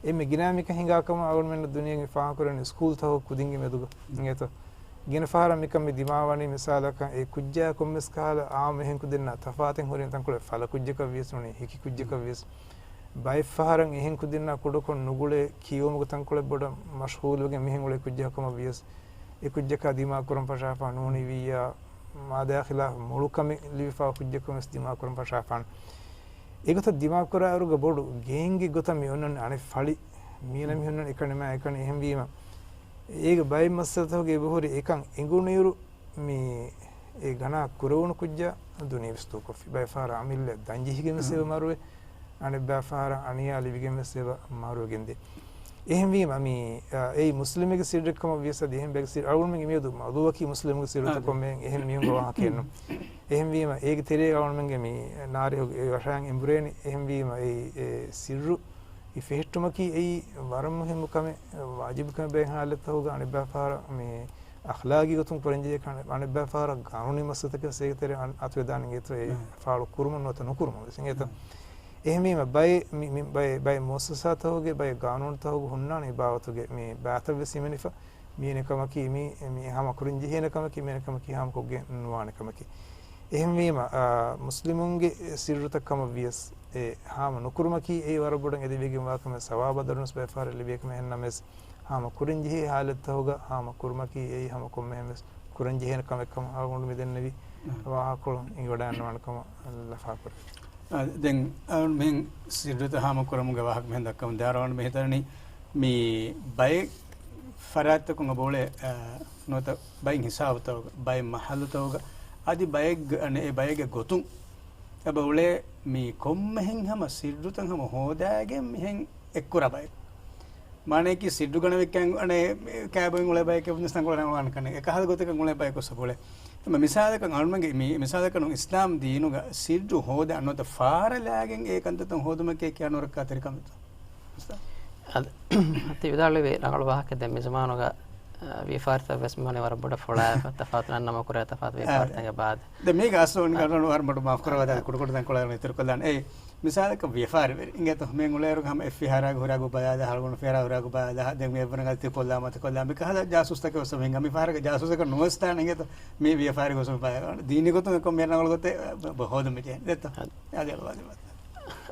އެންމެ ގިނަ މިކަން ހިނގާ ކަމަށް އަޅުގަނޑުމެންނަށް ދުނިޔޭގެ ފާހަގަކުރަނީ ސްކޫލްތަކުގެ ކުދިންގެ މެދުގަ. އިނގޭތަ؟ ގިނަ ފަހަރަށް މިކަން މި ދިމާވަނީ މިސާލަކަށް އެ ކުއްޖާ ކޮންމެސް ކަހަލަ އާންމު އެހެން ކުދިންނާ ތަފާތެއް ހުރި ތަންކޮޅެއް ފަލަ ކުއްޖަކަށް ވިޔަސް ނޫނީ ހިކި ކުއްޖަކަށް ވިޔަސް ބައެއް ފަހަރަށް އެހެން ކުދިންނާ ކުޑަކޮށް ނުގުޅޭ ކިޔުމުގެ ތަންކޮޅެއް ބޮޑަށް މަޝްޣޫލުވެގެން މިހެން އުޅޭ ކުއްޖަކަމަށް ވިޔަސް އެ ކުއްޖަކާ ދިމާކުރަން ފަށާފާ ނޫނީ ވިއްޔާ މާދާ ޚިލާފް މޮޅު ކަމެއް ލިބިފާ ކުއްޖަކުން ވެސް ދިމާކުރަން ފަށާފާނެ. އެގޮތަށް ދިމާކުރާއިރުގަ ބޮޑު ގޭންގެއް ގޮތަށް މި އޮންނަން އަނެއް ފަޅި މީނަ މި ހުންނަން އެކަނި މާ އެކަނި އެހެންވީމަ އޭގެ ބައެއް މައްސަލަތަކުގެ އެބަހުރި އެކަން އެނގުނުއިރު މި އެ ގަނާ ކުރެވުނު ކުއްޖާ ދުނިޔެ ވެސް ދޫކޮށްފި. ބައެއް ފަހަރަށް އަމިއްލަ ދަންޖެހިގެން ވެސް އެބަ މަރުވެ. އަނެއްބައި ފަހަރަށް އަނިޔާ ލިބިގެން ވެސް އެބަ މަރުވެގެންދޭ. އެހެންވީމަ މި، އާ، އެއީ މުސްލިމެއްގެ ސިއްރެއްކަމަށް ވިޔަސް އަދި އެހެން ބައެއްގެ ސިއްރު އަޅުގަނޑުމެންގެ މިއަދު މައުޟޫއަކީ މުސްލިމުގެ ސިއްރުތައް ކޮންމެހެން އެހެން މީހުންގެ ވާހަކައެއްނު. އެހެންވީމަ އޭގެ ތެރޭގަ އަޅުގަނޑުމެންގެ މި ނާރެހުގެ އެ ވަށާން އެނބުރޭނެ. އެހެންވީމަ އެ، އެ ސިއްރު އެ ފެހެއްޓުމަކީ އެއީ ވަރަށް މުހިއްމު ކަމެއް، ވާޖިބު ކަމެއް ބޭން ހާލަތްތަކުގަ އަނެއްބައި ފަހަރަށް މި އަޚްލާގީ ގޮތުން ކުރަންޖެހޭ ކަން އަނެއްބައި ފަހަރަށް ގާނޫނީ މައްސަލަތަކެއް ވެސް އޭގެ ތެރެއަށް އަތުވެދާނެ އިނގޭތޯ އެ ފާޅު ކުރުމުން ނުވަތަ ނުކުރުމުން ވެސް އިނގޭތޯ. އެހެންވީމަ ބައެއް މި، މި ބައެއް، ބައެއް މުއައްސަސާތަކުގެ ބައެއް ގާނޫނުތަކުގެ ހުންނާނެ އެ ބާވަތުގެ މި ބާތައް ވެސް ހިމެނިފަ މީނެ ކަމަކީ މި، މި ހަމަ ކުރަންޖެހޭނެ ކަމަކީ މީނެ ކަމަކީ ހަމަ ކޮށްގެން ނުވާނެ ކަމަކީ. އެހެންވީމަ، އާ، މުސްލިމުންގެ ސިއްރުތައް ކަމަށް ވިޔަސް އެ ހާމަ ނުކުރުމަކީ އެއީ ވަރަށް ބޮޑަށް އެދެވިގެންވާ ކަމެއް ސަވާބާ ދަރުމަސް ބައެއް ފަހަރަށް ލިބޭ ކަމެއް އެހެންނަމަވެސް ހާމަ ކުރަންޖެހޭ ހާލަތްތަކުގަ ހާމަ ކުރުމަކީ އެއީ ހަމަ ކޮންމެހެން ވެސް ކުރަންޖެހޭނެ ކަމެއް ކަމަށް އަޅުގަނޑު މި ދެންނެވި ވާހަކަކޮޅުން އެނގިވަޑައިގަންނަވާނެ ކަމަށް ލަފާކުރޭ. އާ، ދެން އަޅުގަނޑު މިހެން ސިއްރުތައް ހާމަ ކުރަމުގެ ވާހަކަ މިހެން ދައްކަމުން ދާ އަޅުގަނޑު މި ހިތަނީ މި ބައެއް ފަރާތްތަކުން އެބަ އުޅޭ، އާ، ނުވަތަ ބައެއް ހިސާބުތަކުގަ، ބައެއް މަހައްލުތަކުގަ، އަދި ބައެއްގެ، އަނެއް އެ ބައެއްގެ ގޮތުން އެބަ އުޅޭ މި ކޮންމެހެން ހަމަ ސިއްރުތައް ހަމަ ހޯދާގެން މިހެން އެއްކުރާ ބައެއް. މާނައަކީ ސިއްރު ގަނެވި ކައި، އަނެއް ކައިބޮއިން އުޅޭ ބައެކޭ ވުންޏަސް ތަންކޮޅެއް ނަންގަވާނެ ކަންނޭނގެ. އެކަހަލަ ގޮތަކަށް އުޅޭ ބަޔަކު ސަބުޅޭ. އެމަ މިސާލަކަށް އަޅުމެންގެ މި، މިސާލަކަށް ނޫން އިސްލާމް ދީނުގަ ސިއްރު ހޯދާ ނުވަތަ ފާރަލާގެން އެ ކަންތައްތައް ހޯދުމަކީ ކިޔާ ނުރައްކާތެރި ކަމެއްތޯ؟ އަދި ތި ވިދާޅުވި ރަނގަޅު ވާހަކަ ދެން މި ޒަމާނުގަ، އަ، ވިޔަފާރިތައް ވެސް މިވަނީ ވަރަށް ބޮޑަށް ފޮޅާފަ ތަފާތު ނަންނަމަ ކުރޭ ތަފާތު ވިޔަފާރިތަކެއް ބާދެ. ދެ މީގެ އަސްލު އަ، ވަރަށް ބޮޑު މާފް ކުރައްވާ ކުޑަކުޑަ ތަންކޮޅެއް އިތުރުކޮށްލާނެ. އެ މިސާލަކަށް ވިޔަފާރިވެރި އިނގޭތޯ މިހެން އުޅޭއިރު ހަމަ އެއް ފިހާރާގެ ހުރާ ގޮތް ބަލާލާ، ހަޅުގަނޑު ފިހާރާ ހުރާ ގޮތް ބަލާލާ، ދެން މި އެއްވަރަކަށް ތި ކޮށްލާ މަތި ކޮށްލާ މި ކަހަލަ ޖާސޫސްތަކެއް ވެސް ހިނގާ. މި ފަހަރަކަށް ޖާސޫސަކަށް ނުވެސް ތާނެ އިނގޭތޯ މި ވިޔަފާރި ގޮސް ބަލާ. ދީނީ ގޮތުން އެކޮށް މި ރަނގަޅު ގޮތެއް ބަ، ބަ، ހޯދަން މި ޖެހެނީ. ދެއްތޯ؟ އަދި އަދި އަޅުވާލި މަތި.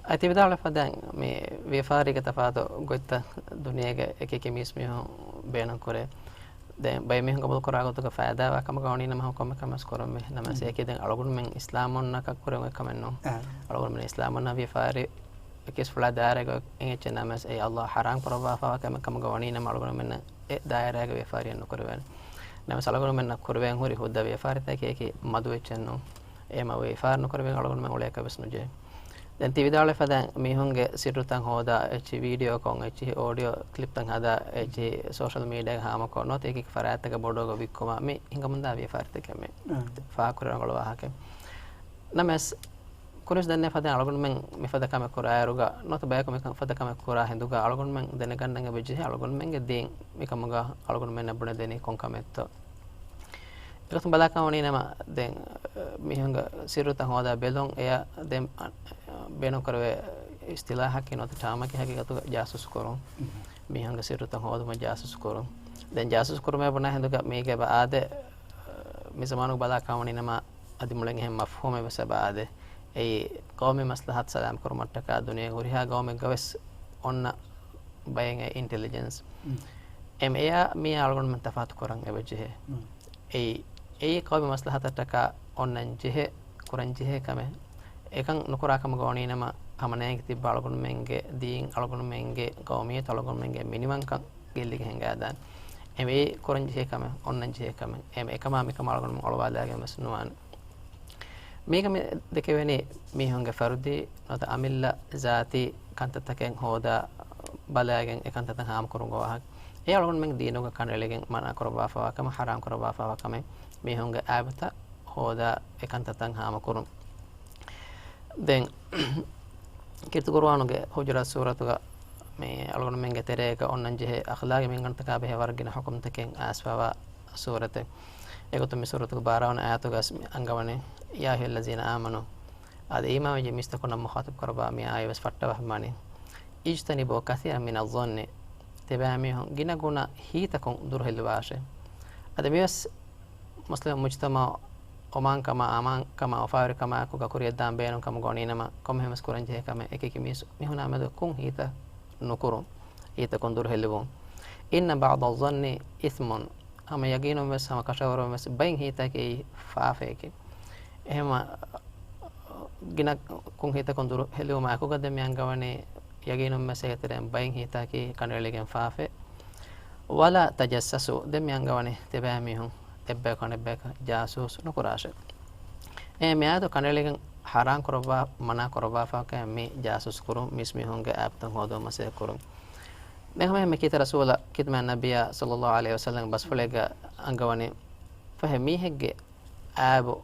އަދި ތި ވިދާޅުވެފަ ދެން މި ވިޔަފާރީގެ ތަފާތު ގޮތްތައް ދުނިޔޭގެ އެކި އެކި މީސްމީހުން ބޭނުން ކުރޭ. ދެން ބައެއް މީހުން ގަބޫލު ކުރާ ގޮތުގަ ފައިދާވާ ކަމަކަށް ވަނީ ނަމަ ކޮންމެ ކަމެއް ކުރަންވީ. ނަމަވެސް އެކީ ދެން އަޅުގަނޑުމެން އިސްލާމް އޮންނަކަށް ކުރެވޭ ކަމެއް ނޫން. އަޅުގަނޑުމެން އިސްލާމް އޮންނަ ވިޔަފާރި އެކި އިސް ފުޅާ ދާއިރާގަ އެއްޗެއް ނަމަވެސް އެއީ އައްލާހް ޙަރާމް ކުރައްވާފައިވާ ކަމެއް ކަމަކަށް ވަނީ ނަމަ އަޅުގަނޑުމެންނަށް އެ ދާއިރާގަ ވިޔަފާރިއެއް ނުކުރެވޭނެ. ނަމަވެސް އަޅުގަނޑުމެންނަށް ކުރެވެން ހުރި ހުއްދަ ވިޔަފާރިތަކެއް އެކި މަދު އެއްޗެއް ނޫން. އެ މަ ވިޔަފާރި ނުކުރެވެން އަޅުގަނޑުމެން އުޅޭކަށް ވެސް ނުޖެހޭ. ދެން ތި ވިދާޅުވެފަ ދެން މީހުންގެ ސިއްރުތައް ހޯދާ އެއްޗިހި ވީޑިއޯކޮށް، އެއްޗިހި އޯޑިއޯ ކްލިޕްތައް ހަދާ، އެއްޗިހި ސޯޝަލް މީޑިއާގެ ހާމަކޮށް ނުވަތަ އެކި ފަރާތްތަކަށް ބޮޑުވެގޮތް ވިއްކުމާ މި ހިނގަމުންދާ ވިޔަފާރިތަކެއް މި. އާ. ފާހަގަކުރެވޭ ރަނގަޅު ވާހަކައެއް. ނަމަވެސް ކުރިންސް ދެންނެވި ފަދައިން އަޅުގަނޑުމެން މިފަދަ ކަމެއް ކުރާއިރުގަ ނުވަތަ ބަޔަކު މިކަން ފަދަ ކަމެއް ކުރާ ހިނދުގަ އަޅުގަނޑުމެން ދެނެގަންނަން އެބަޖެހޭ އަޅުގަނޑުމެންގެ ދީން މިކަމުގަ އަޅުގަނޑުމެންނަށް ބުނެދެނީ ކޮން ކަމެއްތޯ؟ އެގޮތުން ބަލާކަށް ވަނީ ނަމަ ދެން މީހުންގެ ސިއްރުތައް ހޯދާ ބެލުން އެޔަށް ދެން ބޭނުންކުރެވޭ އިސްތިލާހަކީ ނުވަތަ ޓާމަކީ ހަގީގަތުގަ ޖާސޫސް ކުރުން. މީހުންގެ ސިއްރުތައް ހޯދުމަށް ޖާސޫސް ކުރުން. ދެން ޖާސޫސް ކުރުމޭ ބުނާ ހިނދުގަ މީގެ އެބަ އާދެ، މި ޒަމާނުގަ ބަލާކަށް ވަނީ ނަމަ އަދި މުޅިން އެހެން މަފްހޫމެއް ވެސް އެބަ އާދޭ. އެއީ ޤައުމީ މަސްލަހަތު ސަލާމަތް ކުރުމަށްޓަކާ ދުނިޔޭގެ ހުރިހާ ޤައުމެއްގަ ވެސް އޮންނަ ބައެއް އެ އިންޓެލިޖެންސް. އެމް އޭއާ މިއާ އަޅުގަނޑުމެން ތަފާތު ކުރަން އެބަޖެހޭ. އެއީ، އެއީ ޤައުމީ މަސްލަހަތަށްޓަކާ އޮންނަން ޖެހޭ، ކުރަން ޖެހޭ ކަމެއް. އެކަން ނުކުރާ ކަމުގަ ވަނީ ނަމަ ހަމަ ނޭނގި ތިއްބާ އަޅުގަނޑުމެންގެ ދީން، އަޅުގަނޑުމެންގެ ޤައުމިއްޔަތު، އަޅުގަނޑުމެންގެ މިނިވަންކަން ގެއްލިގެން ހިނގާދާނެ. އެމް އޭ ކުރަން ޖެހޭ ކަމެއް، އޮންނަން ޖެހޭ ކަމެއް. އެމް އެކަމާ މިކަމާ އަޅުގަނޑުމެން އޮޅުވާލާގެން ވެސް ނުވާނެ. މީގަ މި ދެކެވެނީ މީހުންގެ ފަރުދީ ނުވަތަ އަމިއްލަ ޒާތީ ކަންތައްތަކެއް ހޯދާ ބަލާގެން އެ ކަންތައްތައް ހާމަކުރުމުގެ ވާހަކަ. އެ އަޅުގަނޑުމެން ދީނުގަ ކަނޑައެޅިގެން މަނާ ކުރައްވާފައިވާ ކަމެއް، ޙަރާމް ކުރައްވާފައިވާ ކަމެއް، މީހުންގެ އައިބުތައް ހޯދާ އެ ކަންތައްތައް ހާމަކުރުން. ދެން ކީރިތި ޤުރުއާނުގެ ޙުޖުރާތް ސޫރަތުގަ މި އަޅުގަނޑުމެންގެ ތެރޭގަ އޮންނަން ޖެހޭ އަޚްލާގީ މިންގަނޑުތަކާ ބެހޭ ވަރަށް ގިނަ ޙުކުމްތަކެއް އައިސްފައިވާ ސޫރަތެއް. އެގޮތުން މި ސޫރަތުގެ ބާރަ ވަނަ އާޔަތުގަ ވެސް މި އަންގަވަނީ، يا أيها الذين آمنوا، އާދެ، އީމާންވެއްޖެ މީސްތަކުންނަށް މުޚާޠަބު ކުރައްވާ މި އާޔަތް ވެސް ފައްޓަވާފަ ވަނީ، اجتنبوا كثيرا من الظن، ތިބާމީހުން ގިނަ ގުނަ ހީތަކުން ދުރުހެލިވާށޭ. އަދި މިވެސް މުސްލިމް މުޖްތަމަޢު އޮމާންކަމާ، އަމާންކަމާ، އުފާވެރިކަމާއެކު ގަކުރިއަށްދާން ބޭނުން ކަމަށް ގޮވަނީނަމަ، ކޮންމެހެންވެސް ކުރަންޖެހޭ ކަމެއް އެކިއެކި މީސް-، މީހުނާ މެދު ކުށް ހިތަށް ނުކުރުން، ހިތަކުން ދުރުހެލިވުން. إن بعض الظن إثم. ހަމަ ޔަގީނުންވެސް، ހަމަ ކަށަވަރުންވެސް ބައެއް ހިތަކީ ފާފައެކޭ. އެހެންވީމަ، ގިނަ ކުށް ހިތަކުން ދުރުހެލިވުމާ އެކުގަ ދެން މި އަންގަވަނީ ޔަގީނުންވެސް އޭގެ ތެރެއިން ބައެއް ހިތަކީ ކަނޑައެޅިގެން ފާފައެއް. ولا تجسسوا. ދެން މި އަންގަވަނީ ތިބާ މީހުން އެއްބަޔަކު އަނެއްބަޔަކަށް ޖާސޫސް ނުކުރާށޭ. އެ މިއާޔަތު ކަނޑައެޅިގެން ޙަރާން ކުރައްވާ، މަނާ ކުރައްވާފައި މި ޖާސޫސް ކުރުން، މީސްމީހުންގެ އާޕްތައް ހޯދުމަށް މަސައްކަތް ކުރުން. ދެން ހަމަ މި ކީރިތި ރަސޫލާ ޚިދުމަތް ނަބިއްޔާ ޞައްލައްލާހު ޢަލައިހި ވަސައްލަމްގެ ބަސްފުޅެއްގަ އަންގަވަނީ، ފަހެ މީހެއްގެ އާބު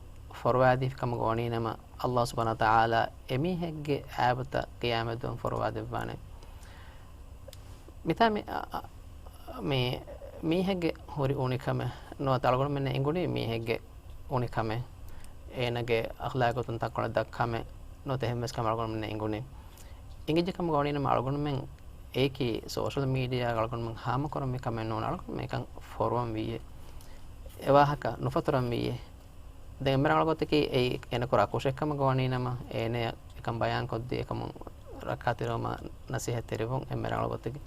ފޮރުވާދީފި ކަމަށް ގޮވަނީނަމަ، ﷲ ސުބްޙާނަހޫ ވަތަޢާލާ އެމީހެއްގެ އާބުތައް ޤިޔާމަތްދުވަހު ފޮރުވާދެއްވާނެ. މިތާ މި، އަ، އަ، މި މީހެއްގެ ހުރި އުނިކަމެއް ނުވަތަ އަޅުގަނޑުމެންނަށް އެނގުނީ މީހެއްގެ އުނިކަމެއް، އޭނަގެ އަޚްލާގުތުން ތަންކޮޅެއް ދައްކާމެ ނުވަތަ އެހެންވެސް ކަމެއް އަޅުގަނޑުމެންނަށް އެނގުނީ. އެނގިއްޖެ ކަމަށް ގޮވަނީނަމަ އަޅުގަނޑުމެން އެއީކީ ސޯޝަލް މީޑިއާގަ އަޅުގަނޑުމެން ހާމަކުރަންވީ ކަމެއް ނޫން، އަޅުގަނޑުމެން އެކަން ފޮރުވަން ވީއޭ. އެ ވާހަކަ ނުފަތުރަން ވީއޭ. ދެން އެންމެ ރަނގަޅު ގޮތަކީ އެއީ އޭނަ ކުރާ ކުށެއް ކަމަށް ގޮވަނީނަމަ، އޭނަޔަށް އެކަން ބަޔާންކޮށްދީ އެކަމުން ރައްކާތެރިވުމަށް ނަސޭހަތްތެރިވުން. އެންމެ ރަނގަޅު ގޮތަކީ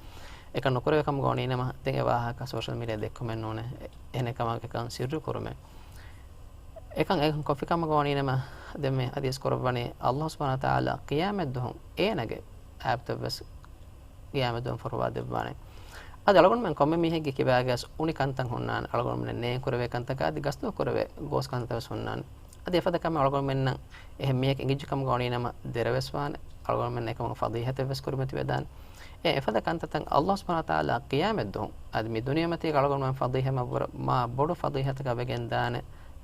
އެކަން ނުކުރެވޭ ކަމަށް ގޮވަނީނަމަ، ދެން އެ ވާހަކަ ސޯޝަލް މީޑިއާ ދެއްކުމެއް ނޫނޭ. އެ-، އެހެނެއް ކަމަށް އެކަން ސިއްރު ކުރުމޭ. އެކަން އެކަން ކޮށްފި ކަމަށް ގޮވަނީނަމަ، ދެން މި ޙަދީޘް ކުރައްވަނީ ﷲ ސުބްޙާނަހޫ ވަތަޢާލާ ޤިޔާމަތްދުވަހު އޭނަގެ އާބުތައްވެސް ޤިޔާމަތްދުވަހު ފޮރުވާދެއްވާނެ. އަދި އަޅުގަނޑުމެން ކޮންމެ މީހެއްގެ ކިބާގަސް އުނި ކަންތައް ހުންނާނެ. އަޅުގަނޑުމެން ނޭނގެ ކުރެވޭ ކަންތަކާ އަދި ގަސްދު ކުރެވޭ ގޯސް ކަންތައް ވެސް ހުންނާނެ. އަދި އެފަދަ ކަމެއް އަޅުގަނޑުމެންނަށް އެހެން މީހެއް އެނގިއްޖެ ކަމަށް ގޮވަނީނަމަ ދެރަވެސް ވާނެ. އަޅުގަނޑުމެން އެކަމަށް ފަޟީޙަތެއް ވެސް ކުރިމަތިވެދާނެ. އެ އެފަދަ ކަންތައްތައް ﷲ ސުބްޙާނަހޫ ވަތަޢާލާ ޤިޔާމަތްދުވަހު އަދި މި ދުނިޔެމަތީގަ އަޅުގަނޑުމެން ފަޟީޙަތް މާ ބޮޑު ފަޟީޙަތަކަށް ވެގެންދާނެ.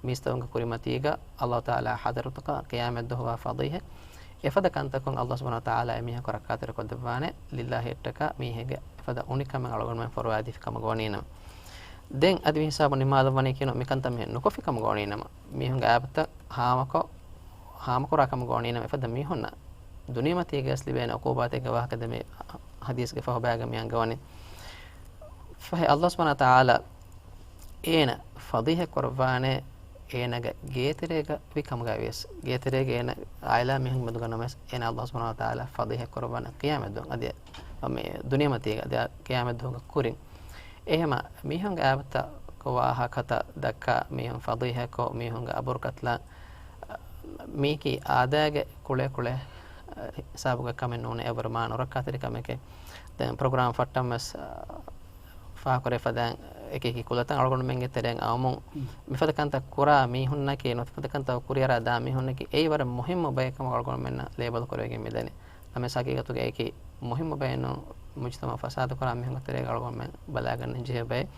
މީސްތަކުންގެ ކުރިމަތީގަ ﷲ ތަޢާލާ ޙަޟްރަތުގަ ޤިޔާމަތްދުވަހު ވާ ފަޟީޙަތް. އެފަދަ ކަންތަކުން ﷲ ސުބްޙާނަހޫ ވަތަޢާލާ އެމީހަކު ރައްކާތެރިކޮށްދެއްވާނެ، ލިއްލާހިއްޓަކާ މީހެއްގެ އެފަދަ އުނިކަމެއް އަޅުގަނޑުމެން ފޮރުވާދީފި ކަމަށް ގޮވަނީނަމަ. ދެން އަދި މި ހިސާބުން ނިންމާލައްވަނީ ކިޔުނު މިކަންތައް މިހެން ނުކޮށްފި ކަމަށް ގޮވަނީނަމަ، މީހުންގެ އާބުތައް ހާމަކޮށް، ހާމަކުރާ ކަމަށް ގޮވަނީނަމަ، އެފަދަ މީހުންނަށް ދުނިޔެމަތީގަސް ލިބޭނެ ޢުޤޫބާތެއްގެ ވާހަކަ ދެން މި ޙަދީޘްގެ ފަހުބައިގަ މި އަންގަވަނީ. ފަހެ ﷲ ސުބްޙާނަހޫ ވަތަޢާލާ އޭނަ ފަޟީޙަތް ކުރައްވާނެ، އޭނަގެ ގޭތެރޭގަ ވި ކަމުގައި ވިޔަސް، ގޭތެރޭގެ އޭނަ ޢާއިލާ މީހުން މެދުގަ ނަމަވެސް، އޭނަ ﷲ ސުބްޙާނަހޫ ވަތަޢާލާ ފަޟީޙަތް ކުރައްވާނެ ޤިޔާމަތްދުވަހު އަދި މި ދުނިޔެމަތީގަ އަދި ޤިޔާމަތްދުވަހުގެ ކުރިން. އެހެމަ މީހުންގެ އާބުތައް ކޮށް ވާހަކަތައް ދައްކާ މީހުން ފަޟީޙަތްކޮށް މީހުންގެ އަބުރު ކަތިލާ މީކީ އާދައިގެ ކުޅޭ ކުޅޭ ހިސާބުގެ ކަމެއް ނޫނޭ، އެއްވަރު މާ ނުރައްކާތެރި ކަމެކޭ. ދެން ޕްރޮގްރާމް ފައްޓަން ވެސް ފާހަގަކުރެ ފަދައިން އެކި އެކި ކުލަތައް އަޅުގަނޑުމެންގެ ތެރެއިން އައުމުން މިފަދަ ކަންތައް ކުރާ މީހުންނަކީ ނުވަތަ މިފަދަ ކަންތައް ކުރިއަރާ ދާ މީހުންނަކީ އެއީ ވަރަށް މުހިއްމު ބައެއް ކަމަށް އަޅުގަނޑުމެންނަށް ލޭބަލް ކުރެވިގެން މިދަނީ. ނަމަވެސް ހަގީގަތުގައި އެކި މުހިއްމު ބައެއް ނޫން، މުޖުތަމަޢު ފަސާދަ ކުރާ މީހުންގެ ތެރޭގަ އަޅުގަނޑުމެން ބަލާގަންނަން ޖެހޭ ބައެއް.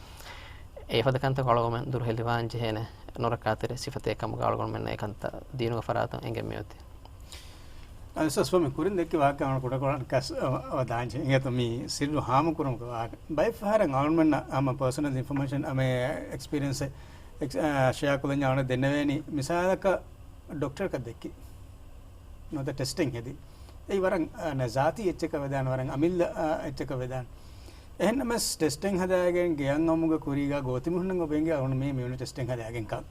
އެ އެފަދަ ކަންތަކުން އަޅުގަނޑުމެން ދުރުހެލިވާން ޖެހޭނެ ނުރައްކާތެރި ސިފަތެއް ކަމުގަ އަޅުގަނޑުމެންނަށް އެ ކަންތައް ދީނުގެ ފަރާތުން އެނގެން މިއޮތީ. އަދި އުސްތާޛް މި ކުރިން ދެއްކި ވާހަކަ އަޅުގަނޑު ކުޑަކޮޅަށް ކަސް އަވަ ދާންޖެ. އިނގޭތޯ މި ސިއްރު ހާމަކުރުމުގެ ވާހަކަ. ބައެއް ފަހަރަށް އަޅުގަނޑުމެންނަށް ހަމަ ޕާސަނަލް އިންފޮމޭޝަން އަމެ އެކްސްޕީރިއެންސް އެކްސް-، އާ، ޝެއާ ކުރަންޏާ އަޅުގަނޑު ދެންނެވޭނީ މިސާލަކަށް ޑޮކްޓަރަކަށް ދެއްކި. ނުވަތަ ޓެސްޓެއް ހެދި. އެއީ ވަރަށް، އާ، ޒާތީ އެއްޗަކަށް ވެދާނެ، ވަރަށް އަމިއްލަ، އާ، އެއްޗަކަށް ވެދާނެ. އެހެންނަމަވެސް ޓެސްޓެއް ހަދާގެން ގެއަށް އައުމުގެ ކުރީގަ ގޯތިމީހުންނަށް އޮވެގެން އަޅުގަނޑު މީ މިވެނި ޓެސްޓެއް ހަދާގެން ކަން.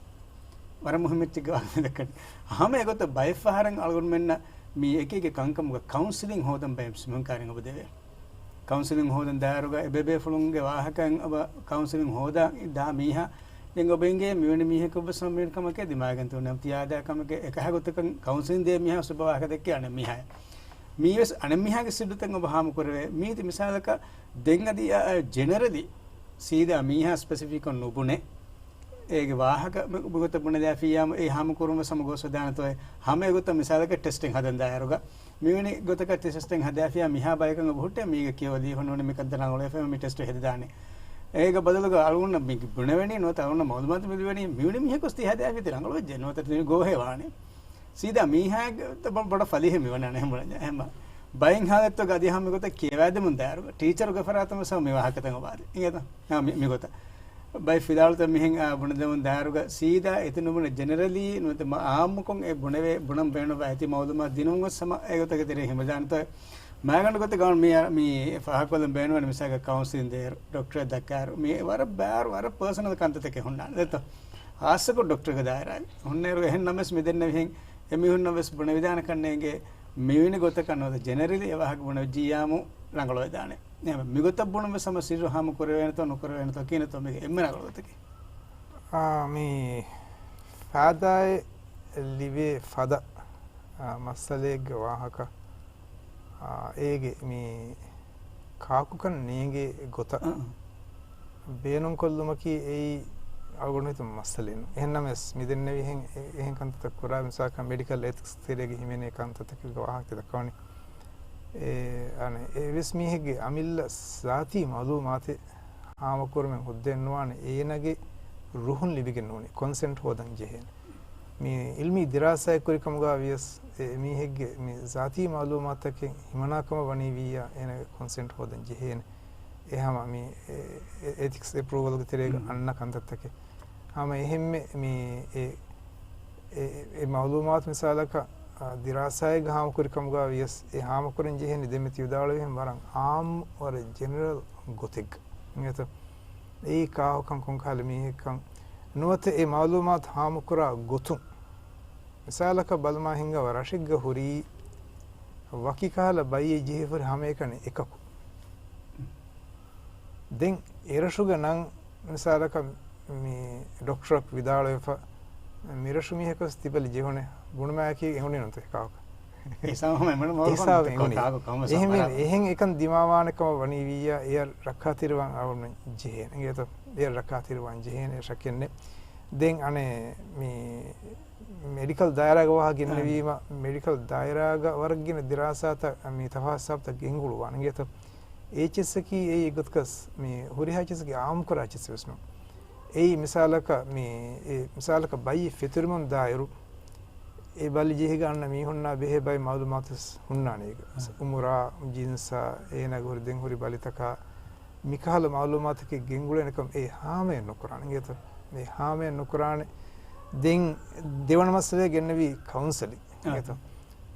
ވަރަށް މުހިއްމު އެއްޗެއްގެ ވާހަކަ ދައްކަނީ. ހަމަ އެގޮތަށް ބައެއް ފަހަރަށް އަޅުގަނޑުމެންނަށް މީ އެކި އެކި ކަންކަމުގަ ކައުންސިލިން ހޯދަން ބައެއް މީހުން ކާރިން އޮބަ ދެވޭ. ކައުންސިލިން ހޯދަން ދާއިރުގަ އެބޭބޭފުޅުންގެ ވާހަކައިން އޮބަ ކައުންސިލިން ހޯދާ ދާ މީހާ ދެން އޮބަ އިނގޭ މިވެނި މީހަކު އޮބަ ސަމީރު ކަމަކޭ ދިމާގެން ތުން ނަމް ތިޔާދާ ކަމެކޭ އެކަހަ ގޮތަކަށް ކައުންސިލިން ދޭ މީހާ އޮބަ ވާހަކަ ދެއްކޭ އަނެއް މީހާ. މީވެސް އަނެއް މީހާގެ ސިއްރުތައް އޮބަ ހާމަކުރެވޭ. މީތި މިސާލަކަށް ދެން އަދި އަ، އަ، ޖެނެރަލީ ސީދާ މީހާ ސްޕެސިފިކްކޮށް ނުބުނެ. އޭގެ ވާހަކަ މި-، މިގޮތަށް ބުނެދާފިއްޔާމު އެ ހާމަކުރުން ވެސް ހަމަ ގޯސްވެދާނެތޯއޭ. ހަމަ އެގޮތަށް މިސާލަކަށް ޓެސްޓެއް ހަދަން ދާއިރުގަ މިވެނި ގޮތަކަށް ޓެސްޓެއް ހަދާފިއްޔާ މިހާ ބަޔަކަށް އޮބަ ހުއްޓޭ މީގަ ކިޔަވަދީފަ ނޫނީ މިކަންތައް ރަނގަޅުވެފަ މި ޓެސްޓް ހެދިދާނެ. އޭގެ ބަދަލުގަ އަޅުގަނޑަށް މި ބުނެވެނީ ނުވަތަ އަޅުގަނޑަށް މައުލޫމާތު މި ލިބެނީ މިވެނި މީހަކު ވެސް ތި ހަދާފި ތި ރަނގަޅުވެއްޖެ ނުވަތަ ތި ގޯހޭ ވާނެ. ސީދާ މީހާގެ ބޮ-، ބޮޑަށް ފަލީހެއް މިވަނީ އަނެއް ހަމަ ބައެއް ހާލަތުގަ އަދި ހަމަ މިގޮތަށް ކިޔަވާދެމުން ދާއިރު ޓީޗަރުގެ ފަރާތުން ވެސް ހަމަ މި ވާހަކަތައް އޮބާދޭ. އިނގޭތަ؟ އާ، މި-، މިގޮތަށް. ބައެއް ފިލާވަޅުތައް މިހެން، އާ، ބުނެދެމުން ދާއިރުގަ ސީދާ އެތި ނުބުނެ ޖެނެރަލީ ނުވަތަ މަ-، އާއްމުކޮށް އެ ބުނެވޭ، ބުނަން ބޭނުންވާ އެތި މައުލޫމާތު ދިނުމުން ވެސް ހަމަ އެގޮތަކަށް ތެރޭ ހިމެދާނެތޯ. މާގަނޑު ގޮތެއް ގައުން މި، މި ފާހަގަކޮށްލަން ބޭނުންވަނީ މިސާލަކަށް ކައުންސިލިން ދޭއިރު، ޑޮކްޓަރަށް ދައްކާއިރު، މި ވަރަށް ބާރު، ވަރަށް ޕާސަނަލް ކަންތައްތަކެއް ހުންނާނެ ދެއްތޯ. ޚާއްޞަކޮށް ޑޮކްޓަރގެ ދާއިރާއި. ހުންނައިރު އެހެން ނަމަވެސް މިދެންނެވިހެން އެމީހުންނަށް ވެސް ބުނެވިދާނެ ކަންނޭނގެ މިވެނި ގޮތަކަށް ނުވަތަ ޖެނެރަލީ އެވާހަކަ ބުނެވިއްޖިއްޔާމު ރަނގަޅުވެދާނެ. މިގޮތަށް ބުނުމަށް ހަމަ ސިއްރު ހާމަކުރެވޭނެތޯ ނުކުރެވޭނެތޯ ކިހިނެއްތޯ މީގެ އެންމެ ރަނގަޅު ގޮތަކީ؟ އާ، މި ފައިދާއެއް ލިބޭ ފަދަ، އާ، މައްސަލައެއްގެ ވާހަކަ، އާ، އޭގެ މި ކާކުކަން ނޭނގޭ ގޮތަށް އަ، އަ. ބޭނުންކޮށްލުމަކީ އެއީ އަޅުގަނޑު ހިތުން މައްސަލައެއް ނޫން. އެހެން ނަމަވެސް މިދެންނެވިހެން އެ-، އެހެން ކަންތައްތައް ކުރާ މިސާލަކަށް މެޑިކަލް އެތިކްސް ތެރޭގެ ހިމެނޭ ކަންތައްތަކެއްގެ ވާހަކަ ދައްކަވަނީ. އެ، އަނެއް، އެވެސް މީހެއްގެ އަމިއްލަ ޒާތީ މައުލޫމާތެއް ހާމަކުރުމެއް ހުއްދައެއް ނުވާނެ، އޭނަގެ ރުހުން ލިބިގެން ނޫނީ، ކޮންސެންޓް ހޯދަން ޖެހޭނެ. މި އިލްމީ ދިރާސާއެއް ކުރި ކަމުގަ ވިޔަސް، އެ މީހެއްގެ މި ޒާތީ މައުލޫމާތަކެއް ހިމަނާ ކަމަށް ވަނީ ވިއްޔާ، އޭނަގެ ކޮންސެންޓް ހޯދަން ޖެހޭނެ. އެ ހަމަ މި އެ-، އެ-، އެތިކްސް އެޕްރޫވަލްގެ ތެރޭގަ މް. އަންނަ ކަންތައްތަކެއް. ހަމަ އެހެންމެ މި އެ-، އެ-، އެ މައުލޫމާތު މިސާލަކަށް، އާ، ދިރާސާއެއްގަ ހާމަކުރި ކަމުގަ ވިޔަސް، އެ ހާމަކުރަން ޖެހޭނެ ދެންމެ ތި ވިދާޅުވިހެން ވަރަށް އާއްމު، ވަރަށް ޖެނެރަލް ގޮތެއްގަ. އިނގޭތަ؟ އެއީ ކާކުކަން ކޮންކަހަލަ މީހެއްކަން ނުވަތަ އެ މައުލޫމާތު ހާމަކުރާ ގޮތުން. މިސާލަކަށް ބަލަމާ ހިނގާ ރަށެއްގަ ހުރީ ވަކި ކަހަލަ ބައްޔެއް ޖެހިފަ ހުރި ހަމައެކަނި އެކަކު. ދެން އެރަށުގެ ނަން މިސާލަކަށް މި ޑޮކްޓަރަކު ވިދާޅުވެފަ، މިރަށު މީހަކުވެސް ތިބަލި ޖެހުނެ ބުނުމާއެކީ އެނގުނީ ނުތެ ކާކު. ހިސާބު ހަމަ އެނގުނީ މައުލޫމާތު ހިސާބު އެނގުނީ. ކާކު ކަމަށް އެހެން ސަމާލާ. އެހެން އެކަން ދިމާވާނެ ކަމަށް ވަނީ ވިއްޔާ އެއަށް ރައްކާތެރިވާން އަޅުގަނޑު ޖެހޭނެ. އިނގޭތަ؟ އެއަށް ރައްކާތެރިވާން ޖެހޭނެ ޝައްކެއް ނެތް. ދެން އަނެއް މި މެޑިކަލް ދާއިރާގެ ވާހަކަ ގެންނެވީމަ، އާ. މެޑިކަލް ދާއިރާގަ ވަރަށް ގިނަ ދިރާސާތައް މި ތަފާތު ހިސާބުތައް ގެންގުޅުވާނެ. އިނގޭތަ؟ އެއްޗެއްސަކީ އެއީ އެއްގޮތަކަސް މި ހުރިހާ އެއްޗެއްސަކީ އާއްމުކުރާ އެއްޗެއްސެއް ވެސް ނޫން. އެއީ މިސާލަކަށް މި އެ މިސާލަކަށް ބައްޔެއް ފެތުރިމުން ދާއިރު، އެ ބަލި ޖެހިގެން އަންނަ މީހުންނާ ބެހޭ ބައެއް މައުލޫމާތު ވެސް ހުންނާނެ އޭގަ. އާ. އުމުރާ، ޖިންސާ، އޭނާގެ ހުރި ދެން ހުރި ބަލިތަކާ، މިކަހަލަ މައުލޫމާތަކެއް ގެންގުޅޭނެ ކަމަށް އެ ހާމަޔަށް ނުކުރާނެ އިނގޭތަ؟ އެ ހާމަޔަށް ނުކުރާނެ. ދެން ދެވަނަ މައްސަލައެއް ގެންނެވީ ކައުންސެލިން އާ. އިނގޭތަ؟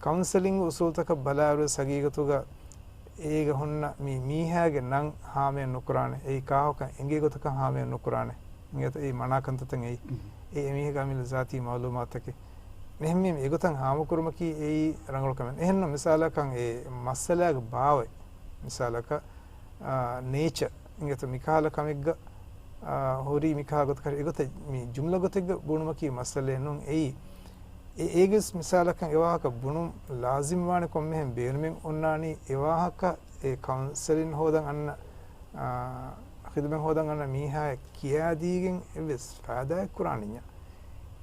ކައުންސެލިން އުސޫލުތަކަށް ބަލާއިރު ހަގީގަތުގަ އޭގަ ހުންނަ މި މީހާގެ ނަން ހާމަޔަށް ނުކުރާނެ. އެއީ ކާކުކަން އެނގޭ ގޮތަކަށް ހާމަޔަށް ނުކުރާނެ. އިނގޭތަ؟ އެއީ މަނާ ކަންތައްތައް އެއީ. މް. އެ އެމީހެއްގެ އަމިއްލަ ޒާތީ މައުލޫމާތަކެއް. އެހެންވީމަ އެގޮތަށް ހާމަކުރުމަކީ އެއީ ރަނގަޅު ކަމެއް. އެހެންނު މިސާލަކަށް އެ މައްސަލާގެ ބާވަތް. މިސާލަކަށް، އާ، ނޭޗަ އިނގޭތަ މިކަހަލަ ކަމެއްގަ، އާ، ހުރީ މިކަހަ ގޮތަކަށް އެގޮތަށް މި ޖުމްލަ ގޮތެއްގަ ބުނުމަކީ މައްސަލައެއް ނޫން. އެއީ އެ-، އޭގެސް މިސާލަކަށް އެވާހަކަ ބުނުން ލާޒިމްވާނެ ކޮންމެހެން ބޭނުމެއް އޮންނާނީ އެވާހަކަ އެ ކައުންސެލިން ހޯދަން އަންނަ، އާ، ޚިދުމަތް ހޯދަން އަންނަ މީހާއަށް ކިޔާދީގެން އެއްވެސް ފައިދާއެއް ކުރާނެއްޔާ.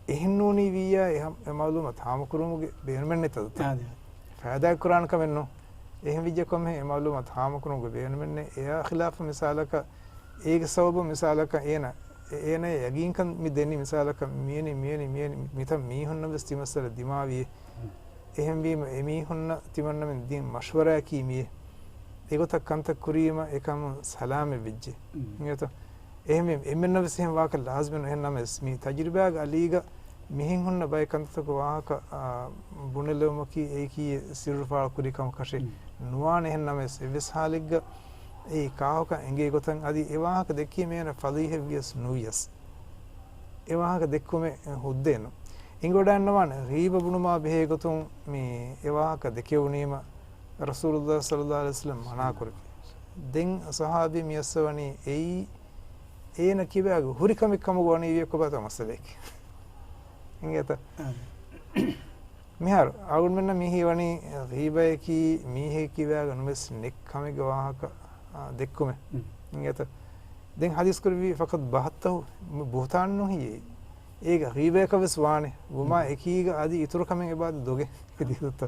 އެހެންނޫނީ ވިއްޔާ އެ ހަ-، އެ މައުލޫމަތު ހާމަކުރުމުގެ ބޭނުމެއްނެތް ތަދުތަ؟ އާދެ. ފައިދާއެއް ކުރާނެ ކަމެއް ނޫން. އެހެން ވިއްޔަ ކޮންމެހެން އެ މައުލޫމާތު ހާމަކުރުމުގެ ބޭނުމެއްނެއް. އެއާ ޚިލާފަށް މިސާލަކަށް އޭގެ ސަބަބުން މިސާލަކަށް އޭނަ، އޭނަޔަށް ޔަގީންކަން މި ދެނީ މިސާލަކަށް މިވެނި، މިވެނި، މިވެނި މިތަން މީހުންނަށް ވެސް ތި މައްސަލަ ދިމާވިއޭ. އެހެންވީމަ އެމީހުންނަށް ތިމަންނަމެން ދިން މަޝްވަރާއަކީ މިއޭ. އެގޮތަށް ކަންތައް ކުރީމަ އެކަމުން ސަލާމަތްވެއްޖެ. މް. އިނގޭތަ؟ އެހެންވީމަ އެންމެންނަށް ވެސް އެހެން ވާކަށް ލާޒިމެއް ނޫން. އެހެން ނަމަވެސް މި ތަޖުރިބާގެ އަލީގަ މިހެން ހުންނަ ބައެއް ކަންތައްތަކުގެ ވާހަކަ، އާ، ބުނެލެވުމަކީ އެއީކީ ސިއްރު ފާޅު ކުރި ކަމަކަށެއް މް. ނުވާނެ. އެހެން ނަމަވެސް އެއްވެސް ހާލެއްގަ އެއީ ކާކުކަން އެނގޭ ގޮތަށް އަދި އެ ވާހަކަ ދެއްކީމަ އޭނަ ފަޟީޙަތް ވިޔަސް ނުވިޔަސް އެ ވާހަކަ ދެއްކުމެއް ހުއްދައެއް ނޫން. އެނގިވަޑައިގަންނަވާނެ ޣީބަ ބުނުމާ ބެހޭ ގޮތުން މި އެ ވާހަކަ ދެކެވުނީމަ ރަސޫލުﷲ ޞައްލަﷲު ޢަލައިހި ވަސައްލަމަ މަނާކުރެއްވި. ދެން ޞަޙާބީ މިއައްސަވަނީ އެއީ އޭނަ ކިބާގެ ހުރި ކަމެއް ކަމުގަ ވަނީ ވިއްޔަ ކޮބާތޯ މައްސަލައެކޭ. އިނގޭތަ؟ އާ. މިހާރު އަޅުގަނޑުމެންނަށް މި ހީވަނީ ޣީބަޔަކީ މީހެއް ކިބާގަ ނުވެސް ނެތް ކަމެއްގެ ވާހަކަ، އާ، ދެއްކުމެއް. މް. އިނގޭތަ؟ ދެން ޙަދީޘް ކުރެއްވީ ފަޤަދް ބަހައްތަހު، ބުހުތާނެއް ނޫން ހެއްޔޭ؟ އޭގަ ޣީބަޔަކަށް ވެސް ވާނެ. ވުމާ މް. އެކީގަ އަދި އިތުރު ކަމެއް އެބައަދި ދޮގެއް އެ ދީދުއްތަ.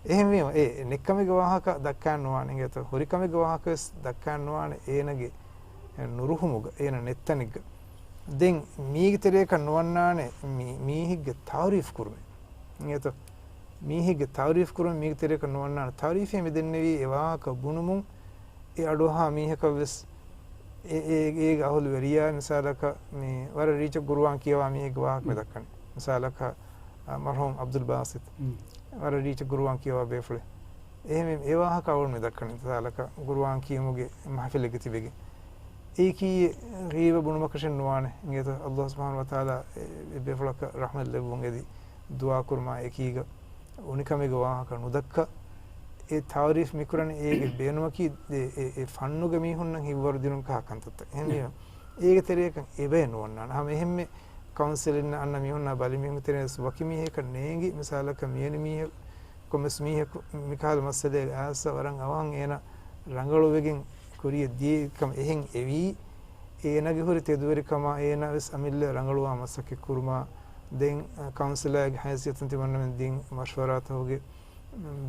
އެހެންވީމަ އެ ނެތްކަމެއްގެ ވާހަކަ ދައްކާން ނުވާނެ. އިނގޭތަ؟ ހުރި ކަމެއްގެ ވާހަކަ ވެސް ދައްކާން ނުވާނެ އޭނަގެ ނުރުހުމުގަ، އޭނަ ނެތްތަނެއްގަ. ދެން މީގެ ތެރޭކަށް ނުވަންނާނެ މީ-، މީހެއްގެ ތަޢުރީފު ކުރުމެއް. އިނގޭތަ؟ މީހެއްގެ ތަޢުރީފު ކުރުމެއް މީގެ ތެރޭކަށް ނުވަންނާނެ. ތަޢުރީފެއް މި ދެންނެވީ އެ ވާހަކަ ބުނުމުން އެ އަޑުއަހާ މީހަކަށް ވެސް އެ-، އެ-، އޭގެ އަހުލުވެރިޔާ މިސާލަކަށް މި ވަރަށް ރީއްޗަށް ގުރުއާން ކިޔަވާ މީހެއްގެ ވާހަކަ މި މް. ދައްކަނީ. މިސާލަކަށް، އަ، މަރްޙޫމް ޢަބްދުލް ބާސިޠު. މް. ވަރަށް ރީއްޗަށް ގުރުއާން ކިޔަވާ ބޭފުޅެއް. އެހެންވެ އެ ވާހަކަ އަޅުގަނޑު މި ދައްކަނީ. މިސާލަކަށް ގުރުއާން ކިޔުމުގެ މަޙްފިލެއްގަ ތިބެގެން. އެއީކީ ޣީބަ ބުނުމަކަށެއް ނުވާނެ. އިނގޭތޯ؟ ﷲ ސުބްޙާނަހޫ ވަތަޢާލާ އެ، އެ ބޭފުޅަކަށް ރަޙްމަތް ލެއްވުން އެދި ދުޢާ ކުރުމާ އެކީގަ އުނިކަމެއްގެ ވާހަކަ ނުދައްކާ، އެ ތަޢުރީފް މިކުރަނީ އޭގެ ބޭނުމަކީ ދެ-، އެ، އެ ފަންނުގެ މީހުންނަށް ހިތްވަރު ދިނުން ކަހަލަ ކަންތައްތައް. އެހެންވީމަ، އޭގެ ތެރެއަކަށް އެބައެއް ނުވަންނާނެ. ހަމަ އެހެންމެ ކައުންސެލިންނަށް އަންނަ މީހުންނާ ބަލި މީހުންގެ ތެރެއިން ވެސް ވަކި މީހަކަށް ނޭނގި، މިސާލަކަށް މިވެނި މީހަކު، ކޮންމެސް މީހަކު މިކަހަލަ މައްސަލައެއް އައިސް ވަރަށް އަވަހަށް އޭނަ ރަނގަޅުވެގެން ކުރިއަށް ދިޔައީ ކަމަށް އެހެން އެވީ، އޭނަގެ ހުރި ތެދުވެރިކަމާ އޭނަ ވެސް އަމިއްލަ ރަނގަޅުވާ މަސައްކަތް ކުރުމާ، ދެން، އަ، ކައުންސިލާގެ ހައިސިއްޔަތުން ތިމަންނަމެން ދިން މަޝްވަރާތަކުގެ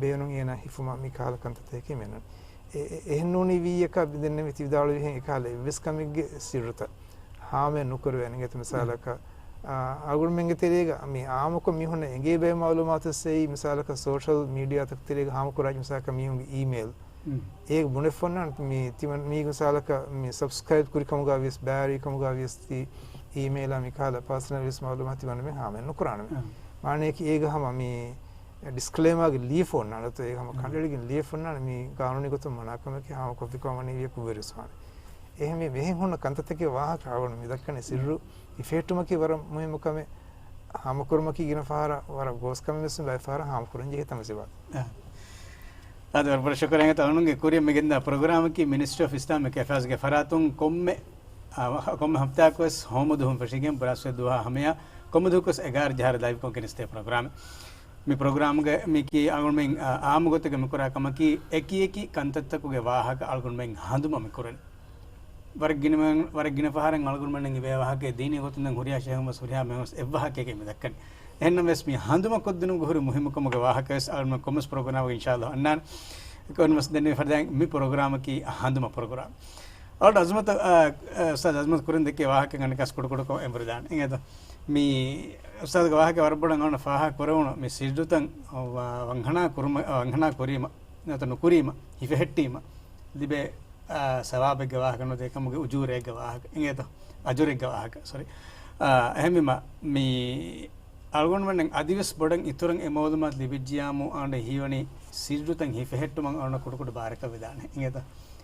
ބޭނުން އޭނާ ހިފުމަށް މި ކަހަލަ ކަންތައްތަކަކީ މެނުން. އެ-، އެ-، އެހެން ނޫނީ ވީއެކާ ދެންނެވި ތި ވިދާޅުވިހެން އެކަހަލަ އެއްވެސް ކަމެއްގެ ސިއްރުތައް ހާމަޔަށް ނުކުރެވޭނެ. އިނގޭތަ މިސާލަކަށް، އާ، އަޅުގަނޑުމެންގެ ތެރޭގަ މި އާއްމުކޮށް މީހުންނަށް އެނގޭ ބައެއް މައުލޫމާތު ސެއި މިސާލަކަށް ސޯޝަލް މީޑިއާތަކު ތެރޭގަ ހާމަކުރާ މިސާލަކަށް މީހުންގެ އީމެއިލް. އޭގެ ބުނެފަ އޮންނާނެ މި ތިމަން މީގެ މިސާލަކަށް މި ސަބްސްކްރައިބް ކުރި ކަމުގަ ވިޔަސް، ބާރީ ކަމުގަ ވިޔަސް ތި އީމެއިލާ މިކަހަލަ ޕާސަނަލް ވިޔަސް މައުލޫމާތު ތިމަންނަމެން ހާމަޔަށް ނުކުރާނަމޭ. މާނަޔަކީ އޭގަ ހަމަ މި ޑިސްކްލޭމާގެ ލިޔެފަ އޮންނާނެ. އޭގަ ހަމަ ކަނޑައެޅިގެން ލިޔެފަ އޮންނާނެ މި ގާނޫނީ ގޮތުން މަނާ ކަމެކޭ، ހާމަކޮށްފި ކަމަށް ވަނީ ވިޔަކު ވެރިވެސް ވާނެ. އެހެންވެ މިހެން ހުންނަ ކަންތައްތަކެއް ވާހަކަ އަޅުގަނޑު މި ދައްކަނީ ސިއްރު ހިފެހެއްޓުމަކީ ވަރަށް މުހިއްމު ކަމެއް. ހާމަކުރުމަކީ ގިނަ ފަހަރަށް ވަރަށް ގޯސް ކަމެއް ވެސް ބައެއް ފަހަރަށް ހާމަކުރަން ޖެހޭ ތަމަ ސިބާ. އާ. އާދެ، ވަރަށް ބޮޑަށް ޝުކުރިއްޔާ. އަޅުގަނޑުގެ ކުރިއަށް މިގެންދާ ޕްރޮގްރާމަކީ މިނިސްޓްރީ އޮފް އިސްލާމިކް އެފެއާޒްގެ ފަރާތުން ކޮންމެ، އާ، ކޮންމެ ހަފްތާއަކުވެސް ހޯމަ ދުވަހުން ފެށިގެން ބުރާސްވެ ދުވަހާ ހަމަޔަށް ކޮންމެ ދުވަހަކުވެސް އެގާރަ ޖަހާއިރު ލައިވްކޮށް ގެނެސްދޭ ޕްރޮގްރާމެއް. މި ޕްރޮގްރާމްގަ މިކީ އަޅުގަނޑުމެން، އާ، އާއްމު ގޮތުގަ މިކުރާ ކަމަކީ އެކި އެކި ކަންތައްތަކުގެ ވާހަކަ އަޅުގަނޑުމެން ހަނދުމަ މިކުރަނީ. ވަރަށް ގިނަ، ވަރަށް ގިނަ ފަހަރެއް އަޅުގަނޑުމެންނަށް އިވޭ ވާހަކައެއް ދީނީ ގޮތުން ދެން ހުރިހާ ޝޭހުން ވެސް ހުރިހާ މީހުން ވެސް އެއްވާހަކައެކޭ މި ދައްކަނީ. އެހެންނަމަވެސް މި ހަނދުމަ ކޮށްދިނުމުގެ ހުރި މުހިއްމުކަމުގެ ވާހަކަވެސް އަޅުގަނޑުމެން ކޮންމެސް ޕްރޮގްރާމަކު އިންޝާﷲ އަންނާނެ. އެކަމަކު ވެސް ދެންނެވި ފަރުދާއިން މި ޕްރޮގްރާމަކީ ހަނދުމަ ޕްރޮގްރާމް. އަޅުގަނޑު އަޒުމަތު، އާ، އާ، އުސްތާޛް އަޒުމަތު ކުރިން ދެއްކޭ ވާހަކަ އަނެއްކާސް ކުޑަކުޑަކޮށް އެނބުރިދާނެ. އިނގޭތޯ؟ މި އުސްތާޛުގެ ވާހަކަ ވަރަށް ބޮޑަށް އަޅުގަނޑަށް ފާހަގަ ކުރެވުނު މި ސިއްރުތައް ވަ-، ވަންހަނާ ކުރުމަ-، ވަންހަނާ ކުރީމަ، ނުކުރީމަ، ހިފެހެއްޓީމަ ލިބޭ، އާ، ސަވާބެއްގެ ވާހަކަ ނުދޭ ކަމުގެ އުޖޫރައެއްގެ ވާހަކަ. އިނގޭތޯ؟ އަޖުރެއްގެ ވާހަކަ. ސޮރީ. އާ، އެހެންވީމަ މި އަޅުގަނޑުމެންނަށް އަދިވެސް ބޮޑަށް އިތުރަށް އެ މައުލޫމާތު ލިބިއްޖިޔާމު އަޅުގަނޑަށް ހީވަނީ ސިއްރުތައް ހިފެހެއްޓުމަށް އަޅުގަނޑަށް ކުޑަކުޑަ ބާރަކަށް ވެދާނެ. އިނގޭތަ؟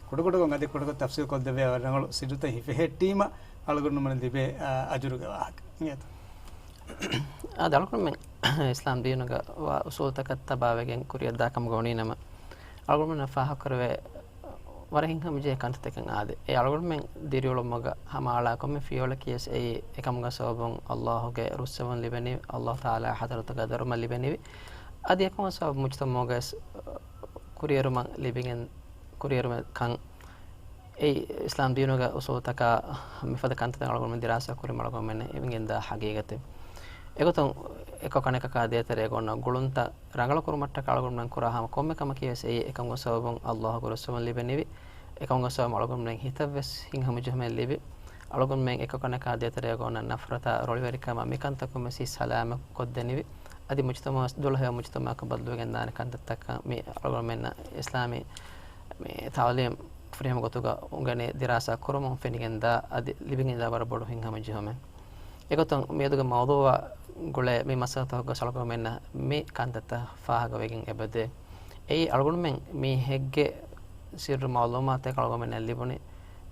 ކުޑަކުޑަކޮށް އަދި ކުޑަކޮށް ތަފްސީލް ކޮށްދެއްވޭ ވަރަށް ރަނގަޅު. ސިއްރުތައް ހިފެހެއްޓީމަ އަޅުގަނޑުމެން ލިބޭ، އާ، އަޖުރުގެ ވާހަކަ. އިނގޭތަ؟ އާދެ، އަޅުގަނޑުމެން އިސްލާމް ދީނުގަ ވާ އުސޫލުތަކަށް ތަބާވެގެން ކުރިއަށްދާ ކަމުގަ ވަނީނަމަ، އަޅުގަނޑުމެންނަށް ފާހަގަކުރެވޭ ވަރަށް ހިތްހަމަޖެހޭ ކަންތައްތަކެއް އާދެ. އެ އަޅުގަނޑުމެން ދިރިއުޅުމުގަ ހަމައަޅާ ކޮންމެ ފިޔަވަޅަކީވެސް އެއީ އެކަމުގެ ސަބަބުން ﷲ ގެ ރުއްސެވުން ލިބެނީ، ﷲ ތަޢާލާ ޙަޟްރަތުގަ ދަރުމަ ލިބެނީ. އަދި އެކަމުގެ ސަބަބުން މުޖުތަމަޢުގަވެސް ކުރިއެރުމަށް ލިބިގެން، ކުރިއެރުމެއް ކަން. އެއީ އިސްލާމް ދީނުގެ އުސޫލުތަކާ މިފަދަ ކަންތައްތައް އަޅުގަނޑުމެން ދިރާސާ ކުރީމަ އަޅުގަނޑުމެން އެނގެންދާ ހަގީގަތެއް. އެގޮތުން އެކަކު އަނެކަކާ ދޭތެރޭގަ އޮންނަ ގުޅުންތައް ރަނގަޅުކުރުމަށްޓަކާ އަޅުގަނޑުމެން ކުރާ ހަމަ ކޮންމެ ކަމަކީވެސް އެއީ އެކަމުގެ ސަބަބުން ﷲ ގެ ރުއްސެވުން ލިބެނީވި. އެކަމުގެ ސަބަބުން އަޅުގަނޑުމެން ހިތަށްވެސް ހިތްހަމަޖެހުމެއް ލިބި. އަޅުގަނޑުމެން އެކަކު އަނެކާ ދޭތެރޭގަ އޮންނަ ނަފްރަތާ ރޮޅިވެރިކަމާ މިކަންތަކުން ވެސް ހިތް ސަލާމަތް ކޮށްދެނީވި. އަދި މުޖުތަމަޢު ދުޅަހެޔޮ މުޖުތަމަޢަކަށް ބަދަލުވެގެންދާނެ ކަންތައްތަކަށް މި އަޅުގަނޑުމެންނަށް އިސްލާމީ މި ތަޢުލީމް ފުރިހަމަ ގޮތުގަ އުނގެނި ދިރާސާ ކުރުމުން ފެނިގެންދާ އަދި ލިބިގެންދާ ވަރަށް ބޮޑު ހިތްހަމަޖެހުމެއް. އެގޮތުން މިއަދުގެ މައުޟޫޢާ ގުޅޭ މި މައްސަލަތަކުގަ އަޅުގަނޑުމެންނަށް މި ކަންތައްތައް ފާހަގަވެގެން އެބަދޭ. އެއީ އަޅުގަނޑުމެން މީހެއްގެ ސިއްރު މައުލޫމާތެއް އަޅުގަނޑުމެންނަށް ލިބުނީ.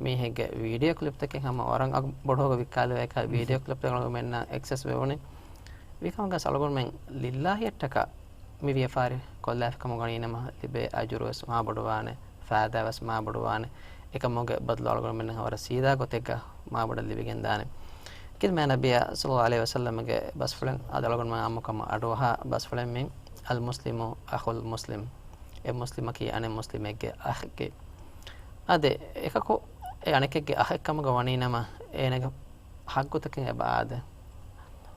މީހެއްގެ ވީޑިއޯ ކްލިޕްތަކެއް ހަމަ ވަރަށް އަގު ބޮޑު ހައްގު ވިއްކާލެވޭކަށް ވީޑިއޯ ކްލިޕްތައް އަޅުގަނޑުމެންނަށް އެކްސެސް ވެވުނީ. ވީކަމުގަސް އަޅުގަނޑުމެން ލިއްލާހިއަށްޓަކާ މި ވިޔަފާރި ކޮށްލާފިކަމުގަ ވަނީނަމަ ލިބޭ އަޖުރުވެސް މާބޮޑުވާނެ، ފާއިދާވެސް މާބޮޑުވާނެ. އެކަމުގެ ބަދަލު އަޅުގަނޑުމެންނަށް ވަރަށް ސީދާ ގޮތެއްގަ މާބޮޑަށް ލިބިގެންދާނެ. ކިދުމޭ ނަބިއްޔާ ޞައްލައްލާހު ޢަލައިހި ވަސައްލަމްގެ ބަސްފުޅެއް އަދި އަޅުގަނޑުމެން އާއްމުކަމަށް އަޑުއަހާ ބަސްފުޅެއް މި، الْمُسْلِمُ أَخُو الْمُسْلِمِ، އެއް މުސްލިމަކީ އަނެއް މުސްލިމެއްގެ އަޚެއްގެ. އާދެ، އެކަކު އެ އަނެކެއްގެ އަޚެއްކަމުގަ ވަނީނަމަ އޭނަގެ ހައްގުތަކެއް އެބަ އާދޭ.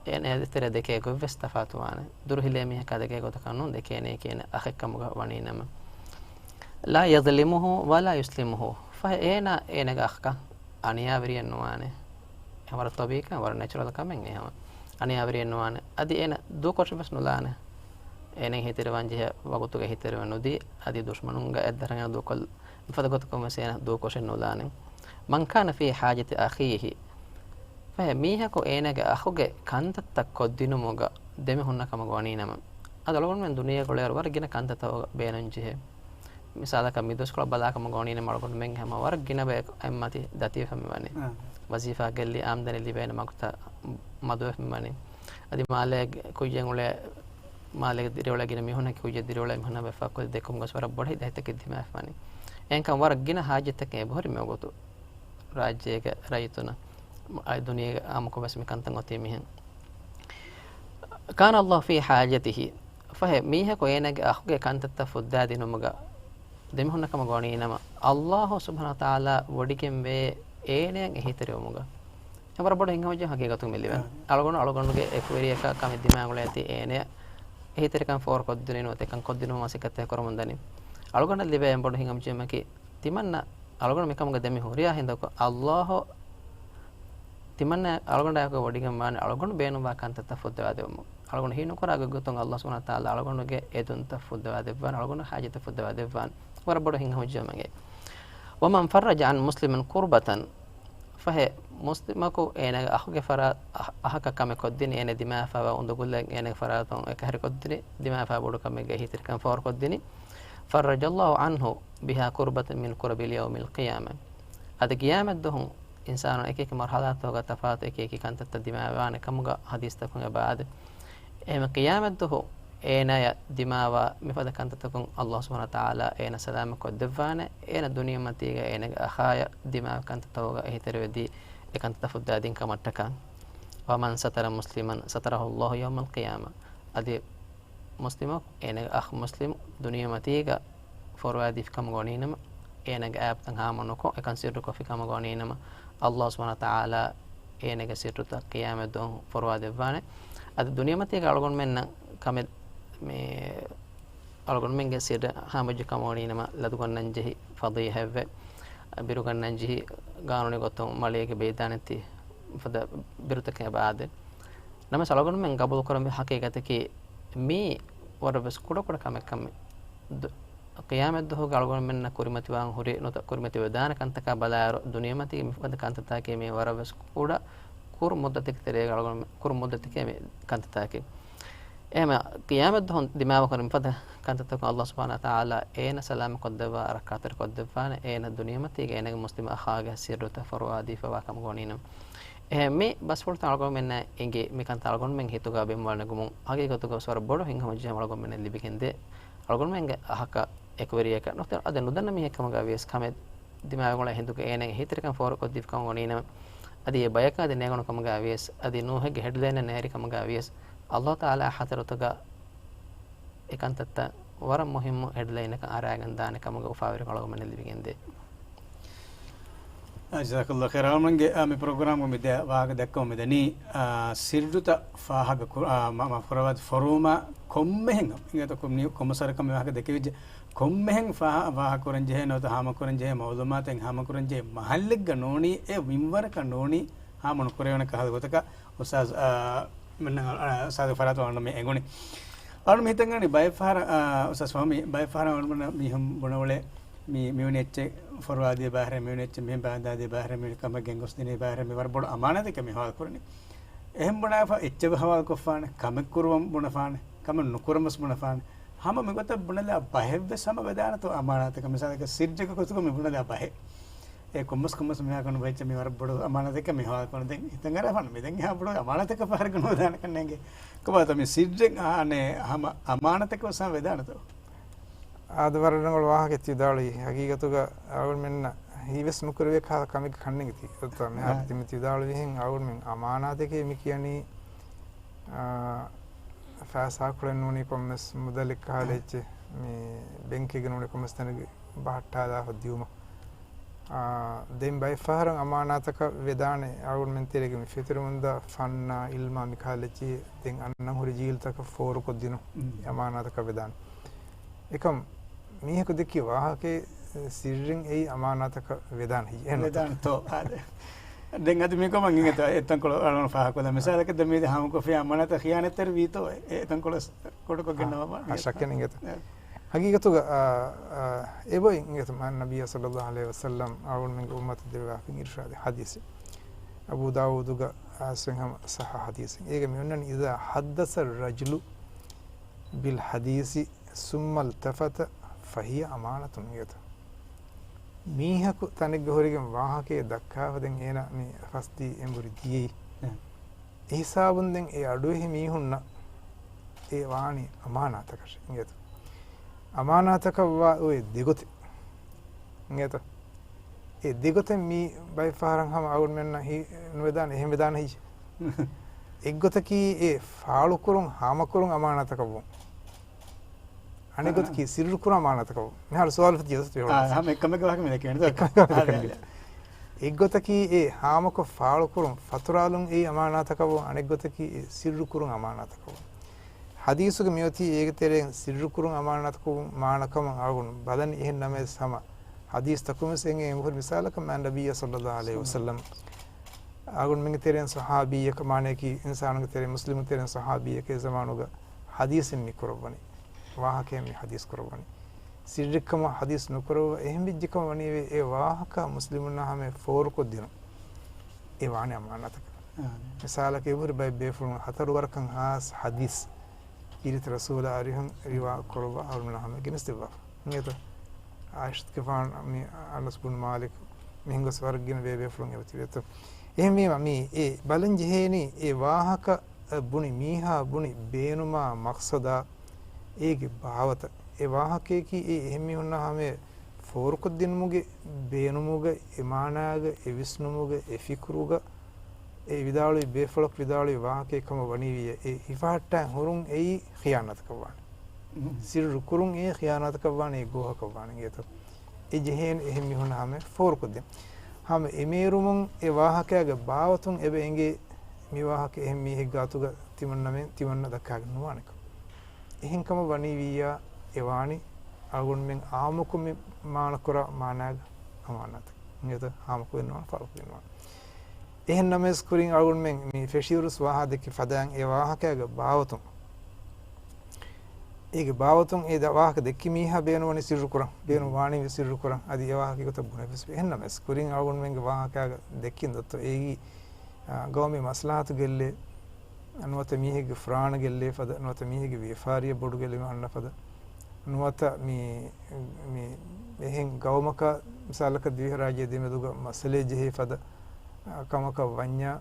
އޭނަ އޭދެ ތެރޭ ދެކޭ ގޮތްވެސް ތަފާތުވާނެ. ދުރުހިލޭ މީހަކާ ދެކޭ ގޮތަކަށް ނޫން ދެކޭނީ ކިޔޭނެ އަޚެއްކަމުގަ ވަނީނަމަ. لَا يَظْلِمُهُ وَلَا يُسْلِمُهُ. ފަހެ އޭނަ އޭނަގެ އަޚަކަށް އަނިޔާވެރިއެއް ނުވާނެ. އެ ވަރަށް ޠަބީޢީކަން، ވަރަށް ނެޗުރަލް ކަމެއް އެހެން. އަނިޔާވެރިއެއް ނުވާނެ. އަދި އޭނަ ދޫކޮށެއް ވެސް ނުލާނެ. އޭނަ ހިތެރިވާން ޖެހޭ ވަގުތުގަ ހިތެރިވެ ނުދީ، އަދި ދުޝްމަނުންގެ އެއްދަރަނގަ ދޫކޮށް މިފަދަ ގޮތަކުން ވެސް އޭނަ ދޫކޮށެއް ނުލާނެ. مَنْ كَانَ فِي حَاجَةِ أَخِيهِ. ފަހެ މީހަކު އޭނަގެ އަޚުގެ ކަންތައްތައް ކޮށްދިނުމުގަ ދެމި ހުންނަ ކަމަކު ވަނީނަމަ، އަދި އަޅުގަނޑުމެން ދުނިޔޭގަ އުޅޭއިރު ވަރަށް ގިނަ ކަންތައްތަކުގަ ބޭނުންޖެހޭ. މިސާލަކަށް މި ދުވަސްކޮޅަށް ބަލާކަމަށް ގޮނީ ނަމަ އަޅުގަނޑުމެންގެ ހަމަ ވަރަށް ގިނަ ބަޔަކު އެއްމަތި ދަތިވެފަ މިވަނީ. އާ. ވަޒީފާ ގެއްލި އާމްދަނީ ލިބޭނެ މަގުތައް މަދުވެފަ މިވަނީ. އަދި މާލޭގެ ކުއްޔަށް އުޅޭ މާލޭގެ ދިރިއުޅޭ ގިނަ މީހުންނަކީ ކުއްޔަށް ދިރިއުޅޭ މީހުންނާ ވެފާ ކުލި ދެއްކުމުގަ ވަރަށް ބޮޑަށް ހިތް ދަތިތަކެއް ދިމާވެފަ މިވަނީ. އެހެންކަމުން ވަރަށް ގިނަ ހާޖަތްތަކެއް އެބަހުރި މިވަގުތު ރާއްޖޭގެ ރައްޔިތުންނަށް. އަދި ދުނިޔޭގެ އާއްމުކޮށް ވެސް މި ކަންތައް އޮތީ މިހެން. كان الله في حاجته. ފަހެ މީހަކު އޭނާގެ އަޚުގެ ކަންތައްތައް ފުއްދާދިނުމުގަ ދެމީހުންނަށް ކަމަށް ގޮނީ ނަމަ، ﷲ ސުބްޙާނަހޫ ވަތަޢާލާ ވޮޑިގެންވޭ އޭނަޔަށް އެހީތެރިވުމުގަ. އެ ވަރަށް ބޮޑު ހިތްހަމަޖެހުމެއް ހަގީގަތުގަ މި ލިބެން. އާ. އަޅުގަނޑު އަޅުގަނޑުގެ އެކުވެރިޔަކަށް ކަމެއް ދިމާއަށް އުޅޭތީ އޭނަޔަށް އެހީތެރިކަން ފޯރުކޮށްދިނުން ނުވަތަ އެކަން ކޮށްދިނުމަށް މަސައްކަތްތައް ކުރަމުންދަނީ. އަޅުގަނޑަށް ލިބޭ އެންމެ ބޮޑު ހިތްހަމަޖެހުމަކީ ތިމަންނަ އަޅުގަނޑު މިކަމުގަ ދެމި ހުރިހާ ހިނދަކު ﷲ ތިމަންނަ އަޅުގަނޑާއެކު ވޮޑިގެންވާނެ އަޅުގަނޑު ބޭނުންވާ ކަންތައްތައް ފުއްދަވާދެވުމަށް. އަޅުގަނޑު ހީނުކުރާ ގޮތުން ﷲ ސުބްޙާނަހޫ ވަތަޢާލާ އަޅުގަނޑުގެ އެދުންތައް ފުއްދަވާދެއްވާނެ، އަޅުގަނޑު ހާޖަތްތައް ފުއްދަވާދެއްވާނެ. ވަރަށް ބޮޑު ހިތްހަމަޖެހުމެއް. ومن فرج عن مسلم كربة. ފަހެ މުސްލިމަކު އޭނާގެ އަޚުގެ ފަރާ-، އަހަ-، އަހަކަށް ކަމެއް ކޮށްދިނީ، އޭނަ ދިމާވެފައިވާ އުނދަގުލެއް އޭނާގެ ފަރާތުން އެކަހެރިކޮށްދިނީ، ދިމާވެފައި ބޮޑު ކަމެއްގެ އެހީތެރިކަން ފޯރުކޮށްދިނީ، فرج الله عنه بها كربة من كرب يوم القيامة. އަދި ޤިޔާމަތްދުވަހު އިންސާނުން އެކިއެކި މަރުޙަލާތަކުގަ ތަފާތު އެކިއެކި ކަންތައްތައް ދިމާވާނެ ކަމުގަ ޙަދީޘްތަކުން އެބަ އާދެ. އެހެން ޤިޔާމަތްދުވަހު އޭނާޔަށް ދިމާވާ މިފަދަ ކަންތައްތަކުން ﷲ ސުބްޙާނަހޫ ވަތަޢާލާ އޭނަ ސަލާމަތް ކޮށްދެއްވާނެ، އޭނަ ދުނިޔެމަތީގަ އޭނަގެ އަޚާޔަށް ދިމާވި ކަންތައްތަކުގަ އެހީތެރިވެދީ އެ ކަންތައްތައް ފުއްދާދިން ކަމަށްޓަކާ. ومن ستر مسلما ستره الله يوم القيامة. އަދި މުސްލިމަކު އޭނަގެ އަޚް މުސްލިމު ދުނިޔެމަތީގަ ފޯރުވާދީފި ކަމަށް ގޮނީނަމަ، އޭނަގެ އައިބުތައް ހާމަ ނުކޮށް، އެކަން ސިއްރުކޮށްފި ކަމަށް ގޮނީނަމަ، ﷲ ސުބްޙާނަހޫ ވަތަޢާލާ އޭނަގެ ސިއްރުތައް ޤިޔާމަތްދުވަހު ފޯރުވާދެއްވާނެ. އަދި ދުނިޔެމަތީގަ އަޅުގަނޑުމެންނަށް ކަމެއް މި އަޅުގަނޑުމެންގެ ސިއްރެއް ހާމަވެއްޖެ ކަމަށް ގޮނީނަމަ، ލަދުގަންނަން ޖެހި ފަޟީޙަތެއްވެ، ބިރުގަންނަން ޖެހި ގާނޫނީ ގޮތުން މަޅިއެއްގެ ބެއްލާނެތީ ފަދަ ބިރުތަކެއް އެބަ އާދޭ. ނަމަވެސް އަޅުގަނޑުމެން ގަބޫލުކުރަންވީ ޙަޤީޤަތަކީ މީ ވަރަށްވެސް ކުޑަކުޑަ ކަމެއްކަމެއް. ދު-، ޤިޔާމަތްދުވަހުގަ އަޅުގަނޑުމެންނަށް ކުރިމަތިވާން ހުރި ނުވަތަ ކުރިމަތިވެދާނެ ކަންތަކާ ބަލާއިރު، ދުނިޔެމަތީގެ މިފަދަ ކަންތައްތަކެއް މީ ވަރަށްވެސް ކުޑަ ކުރު މުއްދަތެއްގެ ތެރޭގަ އަޅުގަނޑު ކުރު މުއްދަތެކޭ މި ކަންތައްތަކެއް. އެހެން ޤިޔާމަތްދުވަހު ދިމާވާ ކުރި މިފަދަ ކަންތައްތަކުން ﷲ ސުބްޙާނަހޫ ވަތަޢާލާ އޭނަ ސަލާމަތް ކޮށްދެއްވާ، ރައްކާތެރި ކޮށްދެއްވާނެ، އޭނަ ދުނިޔެމަތީގަ އޭނަގެ މުސްލިމް އަޚާގެ ސިއްރުތައް ފޯރުވާދީފައިވާ ކަމަށް ގޮނީނަމަ. އެހެން މި ބަސްފުޅުތައް އަޅުގަނޑުމެންނަށް އެނގި މި ކަންތައް އަޅުގަނޑުމެން ހިތުގަ ބިންވާ ނެގުމުން ހަގީގަތުގަ ވެސް ވަރަށް ބޮޑު ހިތްހަމަޖެހުމެއް އަޅުގަނޑުމެންނަށް ލިބިގެންދޭ. އަޅުގަނޑުމެންގެ އަހަކަށް އެކުވެރިޔަކަށް ނުވަތަ އަދި ނުދަންނަ މީހެއް ކަމުގަ ވިޔަސް ކަމެއް ދިމާވެގެން އުޅޭ ހިނދުގަ އޭނަގެ އެހީތެރިކަން ފޯރުކޮށްދީފި ކަމަށް ގޮނީނަމަ، އަދި އެ ބަޔަކަށް އަދި ނޭނގުނު ކަމުގަ ވިޔަސް، އަދި ނޫހެއްގެ ހެޑްލައިނަށް ނޭރި ކަމުގަ ވިޔަސް، ﷲ ތަޢާލާ ޙަޟްރަތުގަ އެ ކަންތައްތައް ވަރަށް މުހިއްމު ހެޑްލައިނަކަށް އަރާގެން ދާނެ ކަމުގެ އުފާވެރިކަން އަޅުގަނޑުމެންނަށް ލިބިގެންދޭ. އާ، ޖަޒާކަﷲ ޚައިރާ. އަޅުގަނޑުމެންގެ، އާ، މި ޕްރޮގްރާމްގަ މި ދެ ވާހަކަ ދައްކަމުން މިދަނީ، އާ، ސިއްރުތައް ފާހަގަ ކުރ-، އާ، މަ-، މަ-، ފޮރުވާ-، ފޮރުވުމާ ކޮންމެހެން އިނގޭތޯ ކޮ-، މި-، ކޮންމެސް ވަރަކަށް މި ވާހަކަ ދެކެވިއްޖެ، ކޮންމެހެން ފާހަ-، ފާހަގަ ކުރަން ޖެހޭ ނުވަތަ ހާމަ ކުރަން ޖެހޭ މައުލޫމާތެއް ހާމަ ކުރަން ޖެހޭ މަހައްލެއްގަ ނޫނީ، އެ މިންވަރަކަށް ނޫނީ ހާމަ ނުކުރެވޭނެ ކަހަލަ ގޮތަކަށް އުސްތާޒް، އާ، މެންނަ، އާ، އުސްތާޒު ފަރާތު އަޅުގަނޑު މި އެނގުނީ. އަޅުގަނޑު މި ހިތަށް އަންނަނީ ބައެއް ފަހަރަށް، އާ، އުސްތާޒް ފަހުމީ، ބައެއް ފަހަރަށް އަޅުގަނޑު މީހުން ބުނެ އުޅޭ މި، މިވެނި އެއްޗެއް ފޮރުވާދީ ބާހެރެ، މިވެނި އެއްޗެއް މިހެން ބާދާދީ ބާހެރެ، މިވެނި ކަމެއް ގެންގޮސްދިނީ ބާހެރެ، މި ވަރަށް ބޮޑު އަމާނާތެކޭ މި ހަވާލު ކުރަނީ. އެހެން ބުނާފަ އެއްޗެއް ހަވާލު ކޮށްފާނެ، ކަމެއް ކުރުވަން ބުނެފާނެ، ކަމެއް ނުކުރަން ވެސް ބުނެފާނެ. ހަމަ މިގޮތަށް ބުނެލާ ބަހެއް ވެސް ހަމަ ވެދާނެތޯ އަމާނާތަކަށް. މިސާލަކަށް ސިއްރެއްގެ ގޮތުގަ މި ބުނެލާ ބަހެއް. އެ ކޮންމެސް ކޮންމެސް މީހާ ކަން ބުނެއްޗެއް މީ ވަރަށް ބޮޑު އަމާނާތެކެއް މި ހަވާލު ކުރަނީ. ދެން ހިތަށް އަރާފާނެ މި ދެން އެހާ ބޮޑު އަމާނާތެކެއް ފަހަރަކަށް ނުވެދާނެކަން ނޭނގެ. ކޮބާތޯ މި ސިއްރެއް އާނެ ހަމަ އަމާނާތެކެއް ވެސް ހަމަ ވެދާނެތޯ؟ އާދެ، ވަރަށް ރަނގަޅު ވާހަކައެއް ތި ވިދާޅުވީ. ހަގީގަތުގަ އަޅުގަނޑުމެންނަށް ހީވެސް ނުކުރެވޭ ކަހަލަ ކަމެއްގެ ކަންނޭނގެ ތި. އެއްތޯ މިހާރު ތި މި ތި ވިދާޅުވިހެން އަޅުގަނޑުމެން އަމާނާތެކޭ މި ކިޔަނީ، އާ، ފައިސާކޮޅެއް ނޫނީ ކޮންމެސް މުދަލެއް ކަހަލަ އެއްޗެއް މި ބެންކެއްގަ ނޫނީ ކޮންމެސް ތަނެއްގެ ބަހައްޓާލާފަ ދިއުމަށް. އާ، ދެން ބައެއް ފަހަރަށް އަމާނާތަކަށް ވެދާނެ އަޅުގަނޑުމެން ތެރޭގެ މި ފެތުރެމުންދާ ފަންނާ އިލްމާ މި ކަހަލަ އެއްޗެއް ދެން އަންނަން ހުރި ޖީލުތަކަށް ފޯރުކޮށްދިނުން އަމާނާތަކަށް ވެދާނެ. އެކަމް މީހަކު ދެއްކި ވާހަކައެއް ސިއްރެއް އެއީ އަމާނާތަކަށް ވެދާނެ ހެއްޔޭ ނުތަ؟ ވެދާނެތޯ؟ އާދެ. ދެން އަދި މިކަމަށް އިނގޭތޯ އެތަންކޮޅު އަޅުގަނޑު ފާހަގަކޮށްލާ. މިސާލަކަށް ދެން މީ ހާމަކޮށްފި އަމާނާތައް ޚިޔާނަތްތެރި ވީތޯ އެ-، އެތަންކޮޅު ކޮޑުކޮށްގެން އާ، ނަމަ އާ، ޝައްކެއް ނެތް. އެ. ހަގީގަތުގަ، އާ، އާ، އެބައޮތް އިނގޭތޯ މާ ނަބިއްޔާ ޞައްލައްލާހު ޢަލައިހި ވަސައްލަމް އަޅުގަނޑުމެންގެ އުއްމަތަށް ދެއްވާފައި އިރުޝާދު ޙަދީޘެއް. އަބޫ ދާވޫދުގަ އައިސްފައި ހަމަ ޞައްޙަ ޙަދީޘެއް. އޭގަ މި އޮންނަނީ، إذا حدث الرجل بالحديث ثم التفت ފަހިޔަ އަމާނަތުން އިނގޭތޯ. މީހަކު ތަނެއްގަ ހުރެގެން ވާހަކައެއް ދައްކާފަ ދެން އޭނަ މި ފަސްދީ އެނބުރި ދިޔައީ. އެ ހިސާބުން ދެން އެ އަޑުއެހި މީހުންނަށް އެ ވާނީ އަމާނާތަކަށް އިނގޭތޯ. އަމާނާތަކަށްވާ އޮތް ދެގޮތެއް އިނގޭތޯ. އެ ދެގޮތެއް މީ ބައެއް ފަހަރަށް ހަމަ އަޅުގަނޑުމެންނަށް ހި-، ނުވެދާނެ، އެހެން ވެދާނެ ހިއްޔެ. އެއްގޮތަކީ އެ ފާޅުކުރުން، ހާމަކުރުން އަމާނާތަކަށްވުން. އަނެއްގޮތަކީ ސިއްރުކުރުން އަމާނާތަކަށް. މިހާރު ސުވާލު ފަތި ޖައްސަތު ހަމަ އެކަމެއްގެ ވާހަކަ މި ދެކެން. އެއްގޮތަކީ އެ ހާމަކޮށް ފާޅުކުރުން ފަތުރާލުން އެއީ އަމާނާތަކަށް، އަނެއްގޮތަކީ އެ ސިއްރުކުރުން އަމާނާތަކަށް. ޙަދީޘުގެ މިއޮތީ އޭގެ ތެރެއިން ސިއްރުކުރުން އަމާނާތަކުން މާނަކަމަށް އަޅުގަނޑު ބަލަނީ. އެހެން ނަމަވެސް ހަމަ ޙަދީޘްތަކުން ވެސް އެނގޭ އެނބުރި މިސާލަކަށް މާ ނަބިއްޔާ ޞައްލައްލާހު ޢަލައިހި ވަސައްލަމް އަޅުގަނޑުމެންގެ ތެރެއިން ޞަޙާބީއަކަށް، މާނައަކީ އިންސާނުންގެ ތެރެއިން، މުސްލިމު ތެރެއިން ޞަޙާބީއަކަށް އެ ޒަމާނުގަ ޙަދީޘެއް މި ކުރައްވަނީ. ވާހަކައެއް މި ޙަދީޘް ކުރައްވަނީ. ސިއްރެއްކަމަށް ޙަދީޘް ނުކުރައްވާ. އެހެން ވެއްޖެކަމަށް ވަނީވެ އެ ވާހަކަ މުސްލިމުންނާ ހަމަޔަށް ފޯރުކޮށްދިނުން. އެ ވާނެ އަމާނާތަކަށް. އާ. މިސާލަކަށް އެބަހުރި ބައެއް ބޭފުޅުން ހަތަރު ވަރަކަށް ހާސް ޙަދީޘް ކީރިތި ރަސޫލާ އަރިހުން ރިވާ ކުރައްވާ އަޅުގަނޑުމެންނާ ހަމަޔަށް ގެނެސްދެއްވާފަ. އިނގޭތޯ؟ ޢާއިޝަތުގެފާނު މި އަނަސް ބުނު މާލިކު މިހެން ގޮސް ވަރަށް ގިނަ ބޭބޭފުޅުން އެބަތިބޭތޯ. އެހެންވީމަ މި އެ ބަލަން ޖެހޭނީ އެ ވާހަކަ ބުނި މީހާ ބުނި ބޭނުމާ މަޤްޞަދާ އޭގެ ބާވަތަށް. އެ ވާހަކަޔަކީ އެ އެހެން މީހުންނާ ހަމަޔަށް ފޯރުކޮށްދިނުމުގެ ބޭނުމުގަ، އެ މާނާގަ، އެ ވިސްނުމުގަ، އެ ފިކުރުގަ، އެ ވިދާޅުވި ބޭފުޅަކު ވިދާޅުވި ވާހަކައެއް ކަމަށް ވަނީވިޔަ، އެ ހިފަހައްޓާ ހުރުން އެއީ ޚިޔާނާތަކަށް ވާނެ. މް. ސިއްރު ކުރުން އެއީ ޚިޔާނާތަކަށް ވާނެ، އެއީ ގޯހަކަށް ވާނެ އިނގޭތޯ. އެ ޖެހޭނެ އެހެން މީހުންނާ ހަމަޔަށް ފޯރުކޮށްދިން. ހަމަ އެމޭރުމުން އެ ވާހަކައިގެ ބާވަތުން އެބަ އެނގޭ މި ވާހަކަ އެހެން މީހެއް ގާތުގަ ތިމަންނަމެން ތިމަންނަ ދައްކާގެން ނުވާނެކަން. އެހެންކަމަށް ވަނީވިއްޔާ އެ ވާނީ އަޅުގަނޑުމެން އާއްމުކޮށް މި މާނަކުރާ މާނާގެ އަމާނާތަކަށް. އިނގޭތަ؟ ހާމަކުރެއް ނުވާނެ، ފާޅުކުރެއް ނުވާނެ. އެހެން ނަމަވެސް ކުރިން އަޅުގަނޑުމެން މި ފެށިއުރުސް ވާހާ ދެއްކި ފަދައިން އެ ވާހަކައިގެ ބާވަތުން، އޭގެ ބާވަތުން އެ ދަ-، ވާހަކަ ދެއްކި މީހާ ބޭނުންވަނީ ސިއްރު ކުރަން. ބޭނުން ވާނީ ސިއްރު ކުރަން. އަދި އެ ވާހަކަ ގޮތަށް ބުނެފަސް. އެހެން ނަމަވެސް ކުރިން އަޅުގަނޑުމެންގެ ވާހަކައިގަ ދެއްކިން ދޮއްތޯ އޭގީ، އާ، ގައުމީ މަސްލަހަތު ގެއްލޭ، ނުވަތަ މީހެއްގެ ފުރާނަ ގެއްލޭ ފަދަ، ނުވަތަ މީހެއްގެ ވިޔަފާރިއަށް ބޮޑު ގެއްލުމެއް އަންނަ ފަދަ، ނުވަތަ މި، މި އެހެން ގައުމަކަށް މިސާލަކަށް ދިވެހިރާއްޖެ ދެމެދުގަ މައްސަލައެއް ޖެހޭ ފަދަ، އާ، ކަމަކަށް ވަންޏާ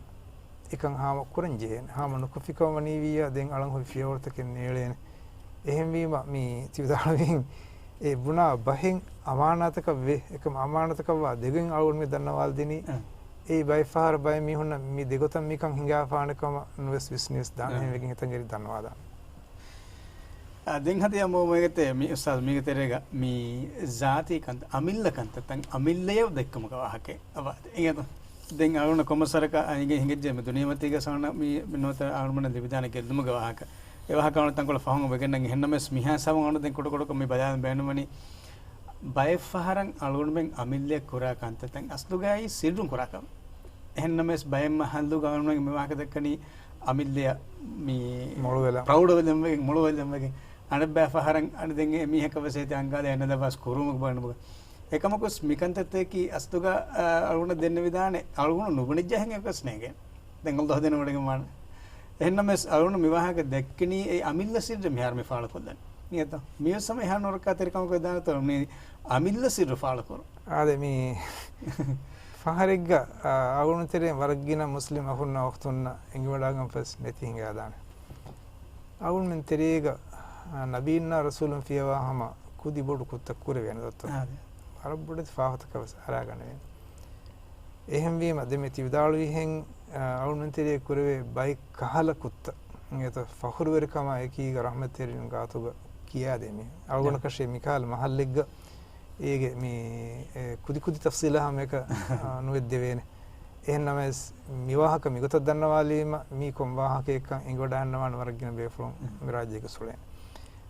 އެކަން ހާމަ ކުރަން ޖެހޭނެ. ހާމަ ނުކޮށްފިކަމަށް ވަނީވިއްޔާ ދެން އަޅަން ހުރި ފިޔަވަޅުތަކެއް ނޭޅޭނެ. އެހެންވީމަ މި ތި ވިދާޅުވިން އެ ބުނާ ބަހެއް އަމާނާތަކަށް ވޭ. އެކަމަ އަމާނާތަކަށްވާ ދެގޮތް އަޅުގަނޑު މި ދަންނަވާލަދިނީ، އަ، އެއީ ބައެއް ފަހަރަށް ބައެއް މީހުންނަށް މި ދެގޮތަށް މިކަން ހިނގާފާނެ ކަމަށް ނުވެސް ވިސްނިވެސް ދާނެ. އަ، އެހެންވެގެން ހިތަށް އެރި ދަންނަވާލާނެ. އާ، ދެން ހަދިޔާ މުހައްމަދުގެ މި އުސްތާޛު މީގެ ތެރޭގަ މި ޒާތީ ކަންތައް، އަމިއްލަ ކަންތައްތައް، އަމިއްލަޔަށް ދެއްކުމުގެ ވާހަކައެއް އަވަ އިނގޭތަ؟ ދެން އަޅުގަނޑަށް ކޮންމެސް ވަރަކަށް އަން އިނގޭ ހިނގައްޖެ މި ދުނިޔެމަތީގަ ސަވަނަ މި، މި ނުވަތަ އަޅުގަނޑުމެންނަށް ލިބިދާނެ ގެއްލުމުގެ ވާހަކަ. އެ ވާހަކަ އަޅުގަނޑު ތަންކޮޅެއް ފަހުން ވެގެންނަން. އެހެންނަމަވެސް މިހާ ސަބަބުން އަޅުގަނޑު ދެން ކުޑަކުޑަކޮށް މި ބަލާލަން ބޭނުންވަނީ ބައެއް ފަހަރަށް އަޅުގަނޑުމެން އަމިއްލަޔަށް ކުރާ ކަންތައްތައް އަސްލުގައި ސިއްރުން ކުރާ ކަމެއް. އެހެންނަމަވެސް ބައެއް މަހައްލުގަ އަޅުގަނޑުމެން މި ވާހަކަ ދައްކަނީ އަމިއްލަޔަށް މި މޮޅުވެލަން. ޕްރައުޑް ވެލަން ވެގެން، މޮޅުވެލަން ވެގެން. އަނެއްބައި ފަހަރަށް އަނެއް ދެން އެ މީހަކަށް ވެސް އޭތި އަންގާލެ އެންނަ ދައްވާސް ކުރުމުގެ ބަނޑުމުގަ. އެކަމަކުސް މިކަންތައްތަކީ އަސްލުގަ، އަ، އަޅުގަނޑަށް ދެންނެވިދާނެ، އަޅުގަނޑު ނުބުނެއްޖާ ހެން އެއްވެސް ނޭނގެ. ދެން އަލްލާހު ދެނެވޮޑިގެން ވާނެ. އެހެންނަމަވެސް އަޅުގަނޑު މި ވާހަކަ ދެއްކެނީ އެ އަމިއްލަ ސިއްރެއް މިހާރު މި ފާޅުކޮށްލަން. އިނގޭތަ؟ މިވެސް ހަމަ އެހާ ނުރައްކާތެރިކަމަކު ވެދާނެތޯ މި އަމިއްލަ ސިއްރު ފާޅުކުރުން. އާދެ މި ފަހަރެއްގަ، އަ، އަޅުގަނޑު ތެރޭ ވަރަށް ގިނަ މުސްލިމް އަޚުންނާ އުޚްތުންނަށް އެނގިވަޑާގަން ފެސް ނެތި ހިނގާދާނެ. އަޅުގަނޑުމެން ތެރޭގަ، އަ، ނަބީންނާ ރަސޫލުން ފިޔަވާ ހަމަ ކުދި ބޮޑު ކުށްތައް ކުރެވޭނެ ދޮއްތޯ؟ އާދެ. ވަރަށް ބޮޑެތި ފާފަތަކަށް ވެސް އަރާގަނެވޭނެ. އެހެންވީމަ، ދެން މި ތި ވިދާޅުވިހެން، އަ، އަޅުގަނޑުމެން ތެރޭ ކުރެވޭ ބައެއް ކަހަލަ ކުށްތައް، އިނގޭތަ، ފަޚުރުވެރިކަމާ އެކީގަ ރަޙްމަތްތެރިން ގާތުގަ ކިޔާދޭ މީ. އަޅުގަނޑަކަށޭ މިކަހަލަ މަހައްލެއްގަ އޭގެ މި، އެ، ކުދި ކުދި ތަފްސީލާ ހަމައެކަ، އަ، ނުވެއްދެވޭނެ. އެހެންނަމަވެސް، މިވާހަކަ މިގޮތަށް ދަންނަވާލީމަ، މީ ކޮން ވާހަކައެއްކަން އެނގިވަޑައިގަންނަވާނެ ވަރަށް ގިނަ ބޭފުޅުން މި ރާއްޖޭގަ އުޅޭނެ.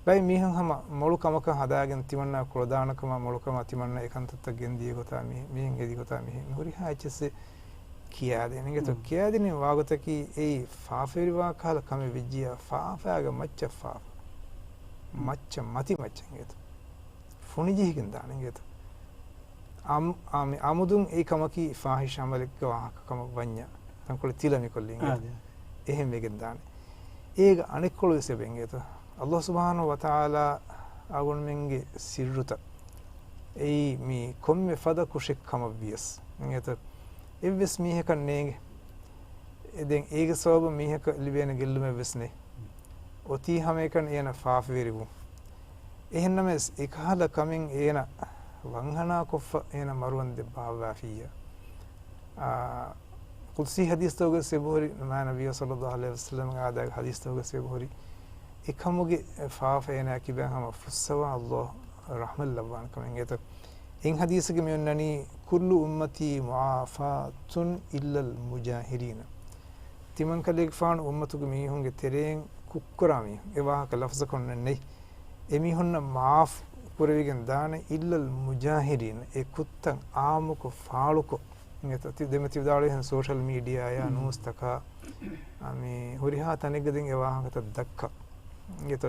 ބައެއް މީހުން ހަމަ މޮޅު ކަމަކަށް ހަދާގެން ތިމަންނާ ކުޅަދާނަކަމާ މޮޅުކަމާ ތިމަންނަ އެކަންތައްތައް ގެންދިޔަ ގޮތާ މި-، މިހެން ހެދި ގޮތާ މިހެން މި ހުރިހާ އެއްޗެއްސެއް ކިޔާދޭނެ. އިނގޭތޯ؟ ކިޔާދިނި ވާގޮތަކީ އެއީ ފާފަވެރިވާ ކަހަލަ ކަމެއް ވެއްޖިއްޔާ ފާފައިގެ މައްޗަށް ފާފަ. މައްޗަށް މަތި މައްޗަށް އިނގޭތޯ؟ ފުނިޖެހިގެން ދާނެ އިނގޭތޯ؟ އަމް-، އަމި-، އަމުދުން އެ ކަމަކީ ފާޙިޝް ޢަމަލެއްގެ ވާހަކަ ކަމަށް ވަންޏާ، ތަންކޮޅެއް ތިލަ މިކޮށްލީ އިނގޭތޯ؟ އާ، ދިޔަ. އެހެން ވެގެން ދާނެ. އޭގަ އަނެއްކޮޅު ވެސް އެބަ އިނގޭތޯ؟ އަލްލާހު ސުބްޙާނަހޫ ވަތަޢާލާ އަޅުގަނޑުމެންގެ ސިއްރުތައް. އެއީ މީ ކޮންމެ ފަދަ ކުށެއް ކަމަށްވިޔަސް. އިނގޭތަ؟ އެއްވެސް މީހަކަށް ނޭނގެ. އެ ދެން އޭގެ ސަބަބުން މީހަކަށް ލިބޭނެ ގެއްލުމެއްވެސް ނެތް. އޮތީ ހަމައެކަނި އޭނަ ފާފަވެރިވުން. އެހެންނަމަވެސް، އެކަހަލަ ކަމެއް އޭނަ ވަންހަނާކޮށްފަ އޭނަ މަރުވަންދެން ބާއްވާފިއްޔާ. އާ، ޤުދުސީ ޙަދީޘްތަކުގައި އެބަހުރި، މާތް ނަބިއްޔާ ޞައްލައްލާހު ޢަލައިހި ވަސައްލަމްގެ އާދައިގެ ޙަދީޘްތަކުގައި އެބަހުރި، އެކަމުގެ ފާފަ އޭނާ ކިބައިން ހަމަ ފުއްސަވާ ﷲ ރަޙްމަތް ލައްވާނެ ކަމެއް. އިނގޭތަ؟ އެއް ޙަދީޘެއްގައި މި އޮންނަނީ، "كل أمتي معافى إلا المجاهرين." ތިމަންކަލޭގެފާނު އުއްމަތުގެ މީހުންގެ ތެރެއިން ކުށްކުރާ މީހުން، އެ ވާހަކަ ލަފްޒަކަށް އޮންނަނީ. އެމީހުންނަށް މާފު ކުރެވިގެން ދާނެ، "إلا المجاهرين." އެ ކުށްތައް އާއްމުކޮށް، ފާޅުކޮށް. އިނގޭތަ؟ ތި-، ދެންމެ ތި ވިދާޅުވިހެން ސޯޝަލް މީޑިއާއާ، ނޫސްތަކާ، އާ، މި ހުރިހާ ތަނެއްގަ ދެން އެ ވާހަކަތައް ދައްކާ. އިނގޭތަ؟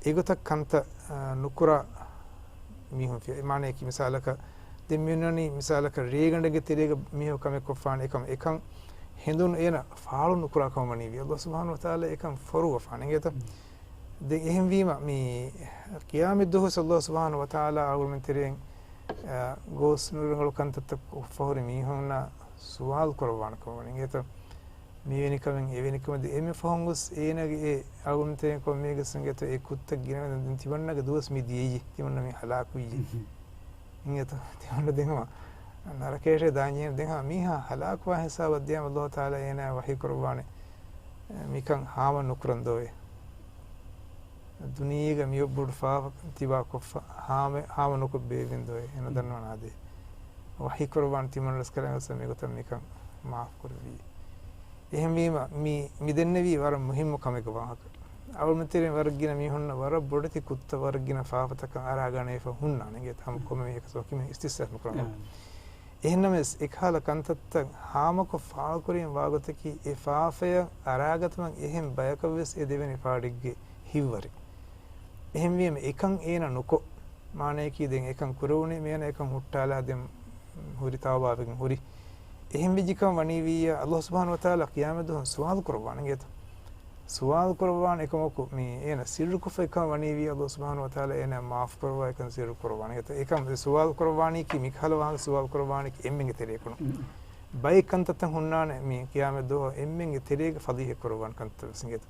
އެގޮތަށް ކަންތައް، އާ، ނުކުރާ މީހުން ފިޔަ-، މާނަޔަކީ މިސާލަކަށް، ދެން މި އޮންނަނީ މިސާލަކަށް ރޭގަނޑެއްގެ ތެރޭގަ މީހަކު ކަމެއް ކޮށްފާނެ، އެކަމް، އެކަން ހެނދުނު އޭނަ ފާޅު ނުކުރާ ކަމަށް ވަނީ، ﷲ ސުބްޙާނަހޫ ވަތަޢާލާ އެކަން ފޮރުވަފާނެ. އިނގޭތަ؟ ދެން އެހެންވީމަ، މި ޤިޔާމަތް ދުވަހު ﷲ ސުބްޙާނަހޫ ވަތަޢާލާ އަޅުގަނޑުމެން ތެރެއިން، އާ، ގޯސް ނުރަނގަޅު ކަންތައްތައް ކޮށްފަ ހުރި މީހުންނާ ސުވާލު ކުރައްވާނެ ކަމަށް ވަނީ. އިނގޭތަ؟ މިވެނި ކަމެއް އެވެނި ކަމެއް ދެ އެންމެ ފަހުން ގޮސް އޭނާގެ އެ އަޅުގަނޑުމެން ތެރެއިން ކޮންމެއަކަސް އިނގޭތަ އެ ކުށްތައް ގިނަވެ ދެން ތިމަންނަގެ ދުވަސް މި ދިޔައީ، ތިމަންނަ މި ހަލާކުވިއްޔޭ. އިނގޭތަ؟ ތިމަންނަ ދެން ހަމަ ނަރަކަޔަށޭ ދާންޖެހޭނެ. ދެން ހަމަ މީހާ ހަލާކުވާ ހިސާބަށް ދިޔަމަ ﷲ ތަޢާލާ އޭނާ ވަޙީ ކުރައްވާނެ، މިކަން ހާމަ ނުކުރަން ދޯއޭ. ދުނިޔޭގަ މިއޮއް ބޮޑު ފާފަ ތިބާ ކޮށްފަ ހާމަ، ހާމަ ނުކޮށް ބޭއްވިން ދޯއޭ. އޭނަ ދަންނަވަން އާދޭ. ވަޙީ ކުރައްވާނެ ތިމަން ރަސްކަލާނގެ ގޮސް މިގޮތަށް މިކަން މާފު ކުރެއްވިއްޔޭ. އެހެންވީމަ، މި، މި ދެންނެވީ ވަރަށް މުހިއްމު ކަމެއްގެ ވާހަކަ. އަޅުގަނޑުމެން ތެރެއިން ވަރަށް ގިނަ މީހުންނަށް ވަރަށް ބޮޑެތި ކުށްތައް، ވަރަށް ގިނަ ފާފަތަކަށް އަރާގަނެފަ ހުންނާނެ. އިނގޭތަ؟ ހަމަ ކޮންމެ މީހަކަސް ވަކި މީހުން އިސްތިސްނާ ނުކުރަން. އާ. އެހެންނަމަވެސް، އެކަހަލަ ކަންތައްތައް ހާމަކޮށް ފާޅުކުރީމަ ވާގޮތަކީ، އެ ފާފަޔަށް އަރާގަތުމަށް އެހެން ބަޔަކަށްވެސް އެ ދެވެނި ފާޑެއްގެ ހިތްވަރެއް. އެހެންވީމަ، އެކަން އޭނަ ނުކޮށް، މާނަޔަކީ ދެން އެކަން ކުރެވުނީ މިއަންނަ އެކަން ހުއްޓާލާ ދެން ހުރި ތައުބާވެގެން ހުރި. އެހެން ވެއްޖެ ކަމަށް ވަނީވިއްޔާ، ﷲ ސުބްޙާނަހޫ ވަތަޢާލާ ޤިޔާމަތް ދުވަހު ސުވާލު ކުރައްވާނެ އިނގޭތަ؟ ސުވާލު ކުރައްވާނެ އެކަމަކު، މި އޭނަ ސިއްރުކޮށްފަ އެކަމަށް ވަނީވިއްޔާ، ﷲ ސުބްޙާނަހޫ ވަތަޢާލާ އޭނަ މާފު ކުރައްވާ އެކަން ސިއްރު ކުރައްވާނެ އިނގޭތަ؟ އެކަން ސުވާލު ކުރައްވާނީކީ މިކަހަލަ ވާހަކަ ސުވާލު ކުރައްވާނީކީ އެންމެންގެ ތެރޭގަ ކުރުން. ބައެއް ކަންތައްތައް ހުންނާނެ މި ޤިޔާމަތް ދުވަހު އެންމެންގެ ތެރޭގަ ފަޟީޙަތް ކުރައްވާނެ ކަންތައް ވެސް އިނގޭތަ؟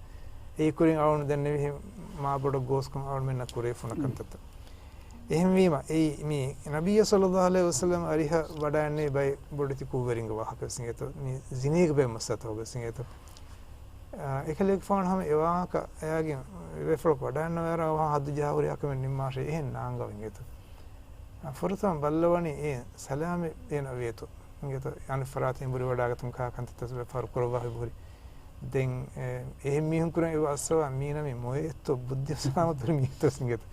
އެއީ ކުރިން އަޅުގަނޑު ދެންނެވިހެން މާ ބޮޑަށް ގޯސްކޮށް އަޅުގަނޑުމެންނަށް ކުރެވިފަ ހުންނަ ކަންތައްތައް. އެހެންވީމަ، އެއީ މި ނަބިއްޔާ ޞައްލައްލާހު ޢަލައިހި ވަސައްލަމް އަރިހަށް ވަޑައިގެންނެވި ބައެއް ބޮޑެތި ކުށްވެރިންގެ ވާހަކަ ވެސް އިނގޭތޯ، މި ޒިނޭގެ ބައެއް މައްސަލަތައް ވެސް އިނގޭތޯ. އާ، އެކަލޭގެފާނު ހަމަ އެ ވާހަކަ އެއާގެން ރޭފުޅަކު ވަޑައިގަންނަވާއިރު އަވަހަށް ހައްދު ޖަހާ ހުރިހާ ކަމެއް ނިންމާށޭ، އެހެން ނާނގަވަން އިނގޭތޯ. އާ، ފުރަތަމަ ބައްލަވަނީ އެ ސަލާމަތް އޭނަ ވޭތޯ. އިނގޭތޯ، އަނެއް ފަރާތެއް އެނބުރި ވަޑާގަތުން ކާ ކަންތައްތައް ބައެއް ފަހަރު ކުރައްވާފަ އެބަހުރި. ދެން، އެ، އެހެން މީހުން ކުރަން އެބަ އައްސަވާ މީނަ މި މޮޔައެއްތޯ ބުއްދި ސަލާމަތު މީހެއްތޯ އިނގޭތޯ.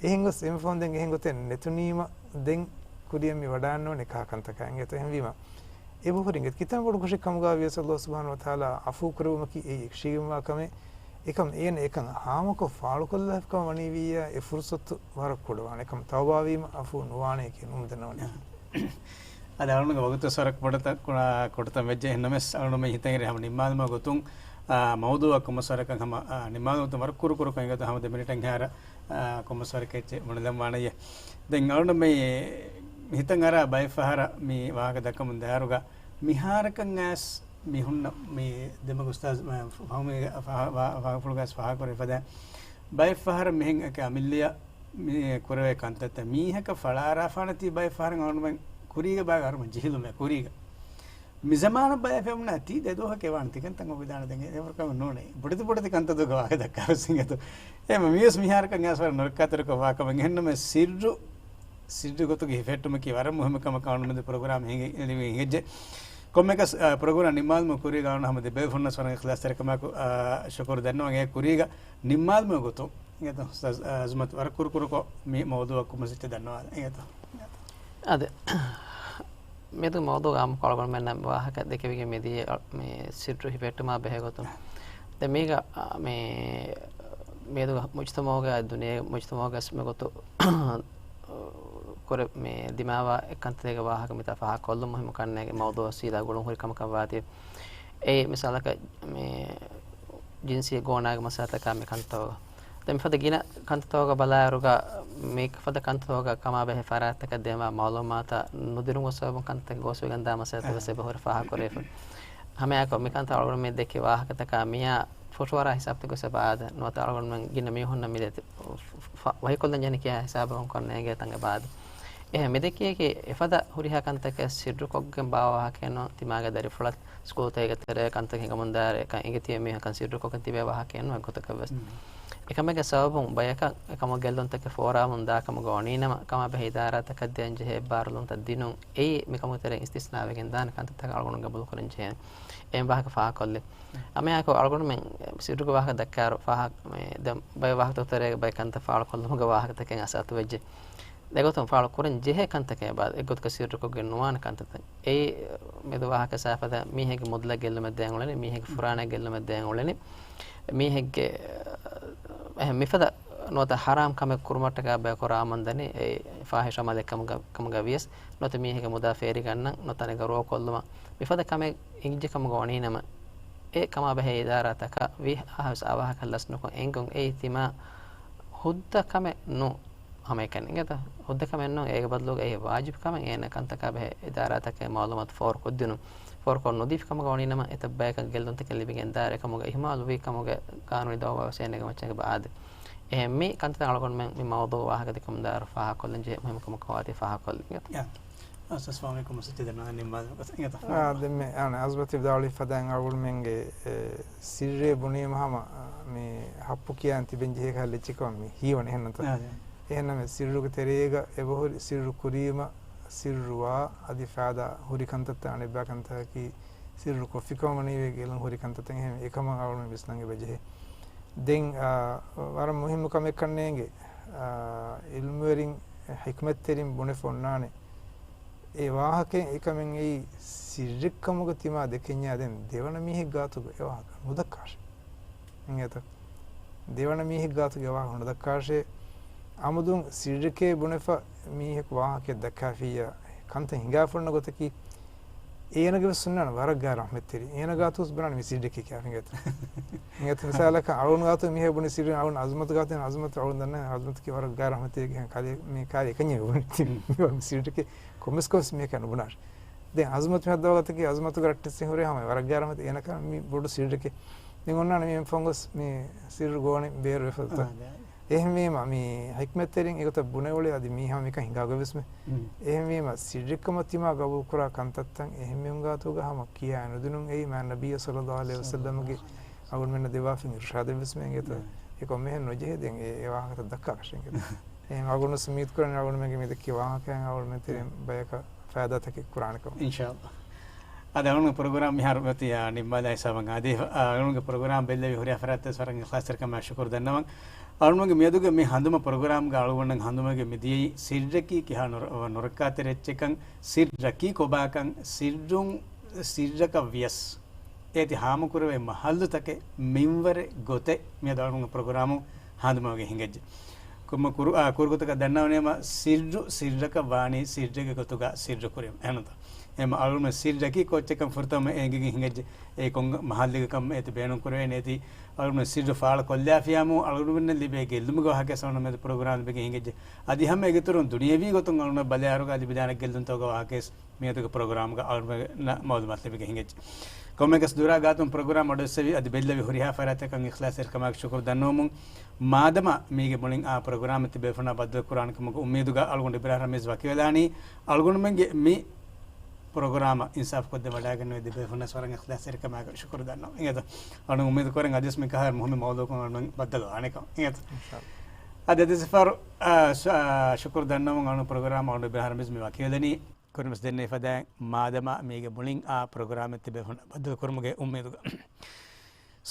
އެހެން ގޮސް އެންމެ ފަހުން ދެން އެހެން ގޮތެއް ނެތުނީމަ ދެން ކުރިއަށް މި ވަޑާންނޯނެ ކާ ކަންތަކާ އިނގޭތޯ. އެހެންވީމަ، އެބަހުރި އިނގޭތޯ. ކިތަން ބޮޑު ކުށެއް ކަމުގަ ވިޔަސް ﷲ ސުބްޙާނަހޫ ވަތަޢާލާ ޢަފޫ ކުރެވުމަކީ އެއީ އެކަށީގެންވާ ކަމެއް. އެކަމް އޭނަ އެކަން ހާމަކޮށް ފާޅުކޮށްލާފިކަމަށް ވަނީވިއްޔާ، އެ ފުރުޞަތު ވަރަށް ކުޑަވާނެ. އެކަމް ތައުބާވީމަ ޢަފޫ ނުވާނެ ކިޔަން ނުދަންނަވަނީ. އަދި އަޅުގަނޑުގެ ވަގުތު ވަރަށް ކުޑަތަ-، ކުޑަ-، ކުޑަތަން ވެއްޖެ. އެހެންނަމަވެސް އަޅުގަނޑު މި ހިތަށް އެރި ހަމަ ނިންމާލުމުގެ ގޮތުން، އާ، މައުޟޫޢަށް ކޮންމެސް ވަރަކަށް ހަމަ، އާ، ނިންމާލުމުގެ ގޮތުން ވަރަށް ކުރު ކުރުކޮށް އިނގޭތޯ ހަމަ ދެ މިނިޓެއް ހާރަ، އާ، ކޮންމެސް ވަރަކަށް އެއްޗެއް ބުނެލަން ވާނެޔޭ. ދެން އަޅުގަނޑު މި ހިތަށް އަރާ ބައެއް ފަހަރަށް މި ވާހަކަ ދައްކަމުން ދާއިރުގަ މިހާރަކަށް އައިސް މި ހުންނަ މި ދެމަގު އުސްތާޛު ފަހުމީގެ ފަހަ-، ވާ-، ވާހަކަފުޅުގައި ފާހަގަކުރެވިފަދަ ބައެއް ފަހަރަށް މިހެން އެކެ އަމިއްލައަށް މި ކުރެވޭ ކަންތައްތައް މީހަކަށް ފަޅާއަރާފާނެތީ ބައެއް ފަހަރަށް އަޅުގަނޑުމެން ކުރީގަ ބާގަ އަރުމަށް ޖެހިލުމޭ ކުރީގަ. މި ޒަމާނަށް ބައެއް ފެނުނާ ތީ ދެ ދުވަހަކޭ ވާނެ ތިކަންތައް އޮވިދާނެ ދެން އެވަރު ކަމެއް ނޫނޭ. ބޮޑެތި ބޮޑެތި ކަންތައް ދުގަ ވާހަކަ ދައްކާ ވެސް އިނގޭތޯ. އެހެން މީވެސް މިހާރަކަށް އައިސް ވަރަށް ނުރައްކާތެރިކޮށް ވާ ކަމެއް. އެހެންނަމަވެސް ސިއްރު ސިއްރު ގޮތުގެ ހިފެހެއްޓުމަކީ ވަރަށް މުހިއްމު ކަމަކަށް އަޅުގަނޑުމެން ޕްރޮގްރާމް ހިނގި-، ހިނގި-، ހިނގައްޖެ. ކޮންމެއަކަސް، އާ، ޕްރޮގްރާމް ނިންމާލުމަށް ކުރީގަ އަޅުގަނޑު ހަމަ ދެ ބޭފުޅުންނަށް ވަރަށް އިޚްލާޞްތެރިކަމާއެކު، އާ، ޝުކުރު ދަންނަވަން. އެ ކުރީގަ ނިންމާލުމުގެ ގޮތުން އިނގޭތޯ އުސްތާޛް، އާ، އަޒުމަތު ވަރަށް ކުރު ކުރުކޮށް މި މައުޟޫޢަށް ކޮންމެސް އެއްޗެއް ދަންނަވާލަން އިނގޭތޯ. އާދެ. މިއަދު މައުޟޫޢު ޢާއްމުކޮށް އަޅުގަނޑުމެންނަށް ވާހަކަ ދެކެވިގެން މިދިޔަ މި ސިއްރު ހިފެހެއްޓުމާ ބެހޭ ގޮތުން. ދެން މީގަ، އާ، މި މިއަދު މުޖްތަމަޢުގައި ދުނިޔޭގެ މުޖްތަމަޢުގައި މިގޮތު ކުރެ-، މި ދިމާވާ އެއްކަންތައްތަކެއްގެ ވާހަކަ މިތާ ފާހަގަކޮށްލުން މުހިއްމު ކަންނޭނގެ މައުޟޫޢަށް ސީދާ ގުޅުން ހުރި ކަމަކަށް ވާތީ. އެއީ މިސާލަކަށް މި ޖިންސީ ގޯނާގެ މައްސަލަތަކާ މި ކަންތައް. ދެން މިފަދަ ގިނަ ކަންތައްތަކުގެ ބަލާއިރުގަ، މިފަދަ ކަންތައްތަކުގަ ކަމާބެހޭ ފަރާތްތަކަށް ދޭންވާ މައުލޫމާތު ނުދިނުމުގެ ސަބަބުން ކަންތައްތަކެއް ގޯސްވެގެންދާ މައްސަލަތައް ވެސް އެބަހުރި ފާހަގަކުރެވިފަ. ހަމައެއާއެކު މިކަންތައް އަޅުގަނޑުމެން ދެއްކި ވާހަކަތަކާ މިއާ ފުށުއަރާ ހިސާބުތަކު ވެސް އެބަ އާދެ. ނުވަތަ އަޅުގަނޑުމެން ގިނަ މީހުންނަށް މި ދޭތި ފަ-، ވަހިކޮށްލަން ޖެހެނީ ކިހާ ހިސާބަކުން ކޮންނޭނގޭ ތަން އެބަ އާދެ. އެހެން މިދެއްކިޔަކީ އެފަދަ ހުރިހާ ކަންތަކެއް ސިއްރުކޮށްގެން ބާވާ ވާހަކައެއް ނޫން. ތިމާގެ ދަރިފުޅަށް ސްކޫލްތަކުގެ ތެރޭ ކަންތައް ހިނގަމުންދާއިރު އެކަން އެނގިތީ މީހަކަށް ސިއްރުކޮށްގެން ތިބޭ ވާހަކައެއް ނޫން އެއްގޮތަކަށް ވެސް. އެކަމެއްގެ ސަބަބުން ބަޔަކަށް އެކަމުގެ ގެއްލުންތަކެއް ފޯރާމުން ދާ ކަމުގަ ވަނީނަމަ، ކަމާބެހޭ އިދާރާތަކަށް ދޭން ޖެހޭ އެއްބާރުލުންތައް ދިނުން އެއީ މިކަމުގެ ތެރެއިން އިސްތިސްނާވެގެން ދާނެ ކަންތައްތަކަށް އަޅުގަނޑުމެން ގަބޫލުކުރަން ޖެހޭނެ. އެހެން ވާހަކަ ފާހަގަކޮށްލި. ހަމައެއާއެކު އަޅުގަނޑުމެން ސިއްރުގެ ވާހަކަ ދައްކާއިރު ފާހަގަ، މި ދެން ބައެއް ވާހަކަތަކުގެ ތެރޭގަ ބައެއް ކަންތައް ފާޅުކޮށްލުމުގެ ވާހަކަތަކެއް އަސާތު ވެއްޖެ. އެގޮތުން ފާޅު ކުރަން ޖެހޭ ކަންތަކެއް އެބަ އެއްގޮތަކަށް ސިއްރުކޮށްގެން ނުވާނެ ކަންތައްތައް. އެއީ މެދު ވާހަކަ ސާފަދަ މީހެއްގެ މުދަލަށް ގެއްލުމެއް ދޭން އުޅެނީ، މީހެއްގެ ފުރާނައަށް ގެއްލުމެއް ދޭން އުޅެނީ، މީހެއްގެ، އެހެން މިފަދަ ނުވަތަ ހަރާމް ކަމެއް ކުރުމަށްޓަކާ ބަޔަކު ރާމަންދަނީ އެ ފާހިޝް އަމަލެއް ކަމުގަ، ކަމުގަ ވިޔަސް، ނުވަތަ މީހެއްގެ މުދާ ފޭރިގަންނަން، ނުވަތަ އަނެއްގަ ރޯކޮށްލުމަށް މިފަދަ ކަމެއް އިނގިއްޖެ ކަމުގަ ވަނީނަމަ، އެ ކަމާބެހޭ އިދާރާތަކަށް ވީ އަހަރުވެސް އާވާހަކަ ލަސްނުކޮށް އެނގުން އެއީ ތިމާ ހުއްދަ ކަމެއް ނޫން. ހަމައެކަނި އިނގޭތަ؟ ހުއްދަ ކަމެއް ނޫން. އޭގެ ބަދަލުގަ އެއީ ވާޖިބު ކަމެއް އޭނަ ކަންތަކާ ބެހޭ އިދާރާތަކަށް މައުލޫމާތު ފޯރުކޮށްދިނުން. ފޯރުކޮށް ނުދީފި ކަމުގަ ވަނީނަމަ، އެތައް ބަޔަކަށް ގެއްލުންތަކެއް ލިބިގެން ދާއިރު އެކަމުގަ އިހުމާލުވީ ކަމުގެ ގާނޫނީ ދައުވާވެސް އޭނަގެ މައްޗަށް އެބަ އާދެ. އެހެން މި ކަންތައް އަޅުގަނޑުމެން މި މައުޟޫ ވާހަކަ ދެކުމުން ދާއިރު ފާހަގަކޮށްލަން ޖެހޭ މުހިއްމު ކަމަކަށް ވާތީ ފާހަގަކޮށްލި. އައްސަލާމު ޢަލައިކުމް އަސް ތިދަނާ ނިންމާލުމަކަސް އިނގޭތަ؟ އާ، ދެންމެ، އާނ، އަޒްމަތް ވިދާޅުވި ފަދައިން އަޅުގަނޑުމެންގެ، އެ، ސިއްރޭ ބުނީމަ ހަމަ، އާ، މި ހައްޕު ކިޔާން ތިބެން ޖެހޭ ކަހަލަ އެއްޗެއްކަމަށް މި ހީވަނީ އެހެންނަތަ؟ އާ، އާ. އެހެންނަމެ ސިއްރުގެ ތެރޭގަ އެބަހުރި ސިއްރު ކުރީމަ ސިއްރުވާ އަދި ފައިދާ ހުރި ކަންތައްތައް އަނެއްބާ ކަންތަކަކީ ސިއްރު ކޮށްފިކަމަށް ވަނީވެ ގެއްލުން ހުރި ކަންތައްތައް އެހެން އެކަމަށް އަޅުގަނޑު ވިސްނަން އެބަ ޖެހޭ. ދެން، އާ، ވަރަށް މުހިއްމު ކަމެއްކަންނޭނގެ، އާ، ޢިލްމުވެރިން، ޙިކްމަތްތެރިން ބުނެފަ އޮންނާނެ. އެ ވާހަކައިން އެކަމެއް އެއީ ސިއްރެއްކަމުގަ ތިމާ ދެކެންޏާ ދެން ދެވަނަ މީހެއް ގާތުގަ އެ ވާހަކަ ނުދައްކާށޭ. އިނގޭތަ؟ ދެވަނަ މީހެއް ގާތުގަ އެ ވާހަކަ ނުދައްކާށޭ. އަމުދުން ސިއްރެކޭ ބުނެފަ މީހަކު ވާހަކައެއް ދައްކާފިއްޔާ ކަންތައް ހިނގާފަ އޮންނަ ގޮތަކީ، އޭނަގެ ވެސް ހުންނާނެ ވަރަށް ގާތް ރަޙްމަތްތެރި. އޭނަ ގާތު ވެސް ބުނާނެ މި ސިއްރެކޭ ކިޔާފަ އިނގޭތަ؟ އިނގޭތަ؟ މިސާލަކަށް އަޅުން ގާތު މީހެއް ބުނި ސިއްރު، އަޅުން އަޒްމަތު ގާތު އިން އަޒްމަތު އަޅުން ދަންނަ އަޒްމަތު ކިޔާ ވަރަށް ގާތް ރަޙްމަތްތެރި ކިޔާ ކާރި، މި ކާރި އެކަންޏެއް ބުނި. މި ސިއްރެކޭ ކޮންމެސް ކޮންމެސް މީހަކަށް ނުބުނާށޭ. ދެން އަޒްމަތު މިހާ ދައުވަތަކީ އަޒްމަތުގެ ރައްޓެއްސެއް ހުރޭ ހަމަ ވަރަށް ގާތް ރަޙްމަތް އޭނަކަށް މި ބޮޑު ސިއްރެކޭ. ދެން އޮންނާނެ މި އެން ފޮންގޮސް މި ސިއްރު ގޯނި ބޭރު ވެފަ އާ، ދެ. އެހެންވީމަ މި ޙިކްމަތްތެރިން އެގޮތަށް ބުނެ އުޅޭ އަދި މީހާ މިކަން ހިނގާގޮތް ވެސްމެ. މް. އެހެންވީމަ ސިއްރެއްކަމަށް ތިމާ ގަބޫލުކުރާ ކަންތައްތައް އެހެންމީހުން ގާތުގަ ހަމަ ކިޔާ ނުދިނުން އެއީ މާތް ނަބިއްޔާ ޞައްލައްލާހު ޢަލައިހި ވަސައްލަމްގެ އަޅުގަނޑުމެންނަށް ދެއްވާފައި އިރުޝާދެއް ވެސްމެ އިނގޭތަ؟ މް. އެ ކޮންމެހެން ނުޖެހޭ ދެން އެ، އެ ވާހަކަތައް ދައްކާކަށެއް އިނގޭތަ؟ އެހެން އަޅުގަނޑު ވެސް އުއްމީދު ކުރަނީ އަޅުގަނޑުމެންގެ މި ދެއްކި ވާހަކައިން އަޅުގަނޑުމެން ތެރެއިން ބަޔަކަށް ފައިދާތަކެއް ކުރާނެ ކަމަށް. އިންޝާﷲ. އަދި އަޅުގަނޑު ޕްރޮގްރާމް މިހާރު މަތި، އާ، ނިންމާލާ ހިސާބަށް އާދެ. އާ، އަޅުގަނޑުގެ ޕްރޮގްރާމް ބެއްލެވި ހުރިހާ ފަރާތްތައް ވެސް ވަރަށް އިޚްލާޞްތެރިކަމާ ޝުކުރު ދަންނަވަން. އަޅުގަނޑުގެ މިއަދުގެ މި ހަނދުމަ ޕްރޮގްރާމްގަ އަޅުގަނޑަށް ހަނދުމަވެގެން މިދިޔައީ ސިއްރަކީ ކިހާ ނުރ-، ނުރައްކާތެރި އެއްޗެއްކަން، ސިއްރަކީ ކޮބާކަން، ސިއްރުން، ސިއްރަކަށް ވިޔަސް އޭތި ހާމަކުރެވޭ މަހައްލުތަކެއް، މިންވަރެއް، ގޮތެއް މިއަދު އަޅުގަނޑު ޕްރޮގްރާމު ހަނދުމަވެގެން ހިނގައްޖެ. ކުރުމަ ކުރު-، އާ، ކުރުގޮތަކަށް ދަންނަވަނީމަ ސިއްރު ސިއްރަކަށް ވާނީ ސިއްރެއްގެ ގޮތުގަ ސިއްރު ކުރިން. އެހެންތަ؟ އެހެން އަޅުގަނޑު ސިއްރަކީ ކޯއްޗެއްކަން ފުރަތަމަ އެނގިގެން ހިނގައްޖެ. އެ ކޮން މަހައްލެއްގަކަން އޭތި ބޭނުން ކުރެވޭނެ އޭތި އަޅުގަނޑު ސިއްރު ފާޅު ކޮށްލާފިޔާމު އަޅުގަނޑުމެންނަށް ލިބޭ ގެއްލުމުގެ ވާހަކަ ސަވަނަ މެދު ޕްރޮގްރާމް ލިބިގެން ހިނގައްޖެ. އަދި ހަމަ އޭގެ އިތުރުން ދުނިޔަވީ ގޮތުން އަޅުގަނޑަށް ބަލާއިރުގަ ލިބިދާނެ ގެއްލުންތަކުގެ ވާހަކަ ވެސް މިއަދުގެ ޕްރޮގްރާމްގަ އަޅުގަނޑުމެންނަށް މައުލޫމާތު ލިބިގެން ހިނގައްޖެ. ކޮންމެއަކަސް ދުރާ ގާތުން ޕްރޮގްރާމް އަޑުއެއްސެވި އަދި ބެއްލެވި ހުރިހާ ފަރާތްތަކަށް އިޚްލާޞްތެރިކަމާއެކު ޝުކުރު ދަންނަވަމުން، މާދަމާ މީގެ މުޅިން އާ ޕްރޮގްރާމެއް ތިބޭފުޅުންނާ ބައްދަލު ކުރާނެ ކަމުގެ އުއްމީދުގަ އަޅުގަނޑު އިބްރާހިމް ރަމީޒް ވަކިވެލާނީ، އަޅުގަނޑުމެންގެ މި ޕްރޮގްރާމަށް އިންސާފު ކޮށްދެއްވަޑައިގަންނަވާ ދިވެހިބަހަށް ވަރަށް އިޚްލާޞްތެރިކަމާއެކު ޝުކުރު ދަންނަވަން. އިނގޭތަ؟ އަޅުގަނޑު އުއްމީދު ކުރަން އަދިވެސް މިކަހަލަ މުހިއްމު މައުޟޫޢަކުން އަޅުގަނޑު ބައްދަލުވާނެކަން. އިނގޭތަ؟ އިންޝާﷲ. އަދި އަދި ސިފަރު، އާ، ޝު-، އާ، ޝުކުރު ދަންނަވަމުން އަޅުގަނޑު ޕްރޮގްރާމް އަޅުގަނޑު އިބްރާހިމް ރަމީޒް މި ވަކިވެލަނީ. ކުރިންވެސް ދެންނެވި ފަދައިން މާދަމާ މީގެ މުޅިން އާ ޕްރޮގްރާމެއް ތިބޭފުޅުންނާ ބައްދަލު ކުރުމުގެ އުއްމީދުގަ.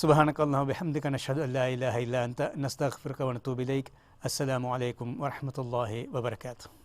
سبحانك اللهم وبحمدك، نشهد أن لا إله إلا أنت، نستغفرك ونتوب إليك. السلام عليكم ورحمة الله وبركاته.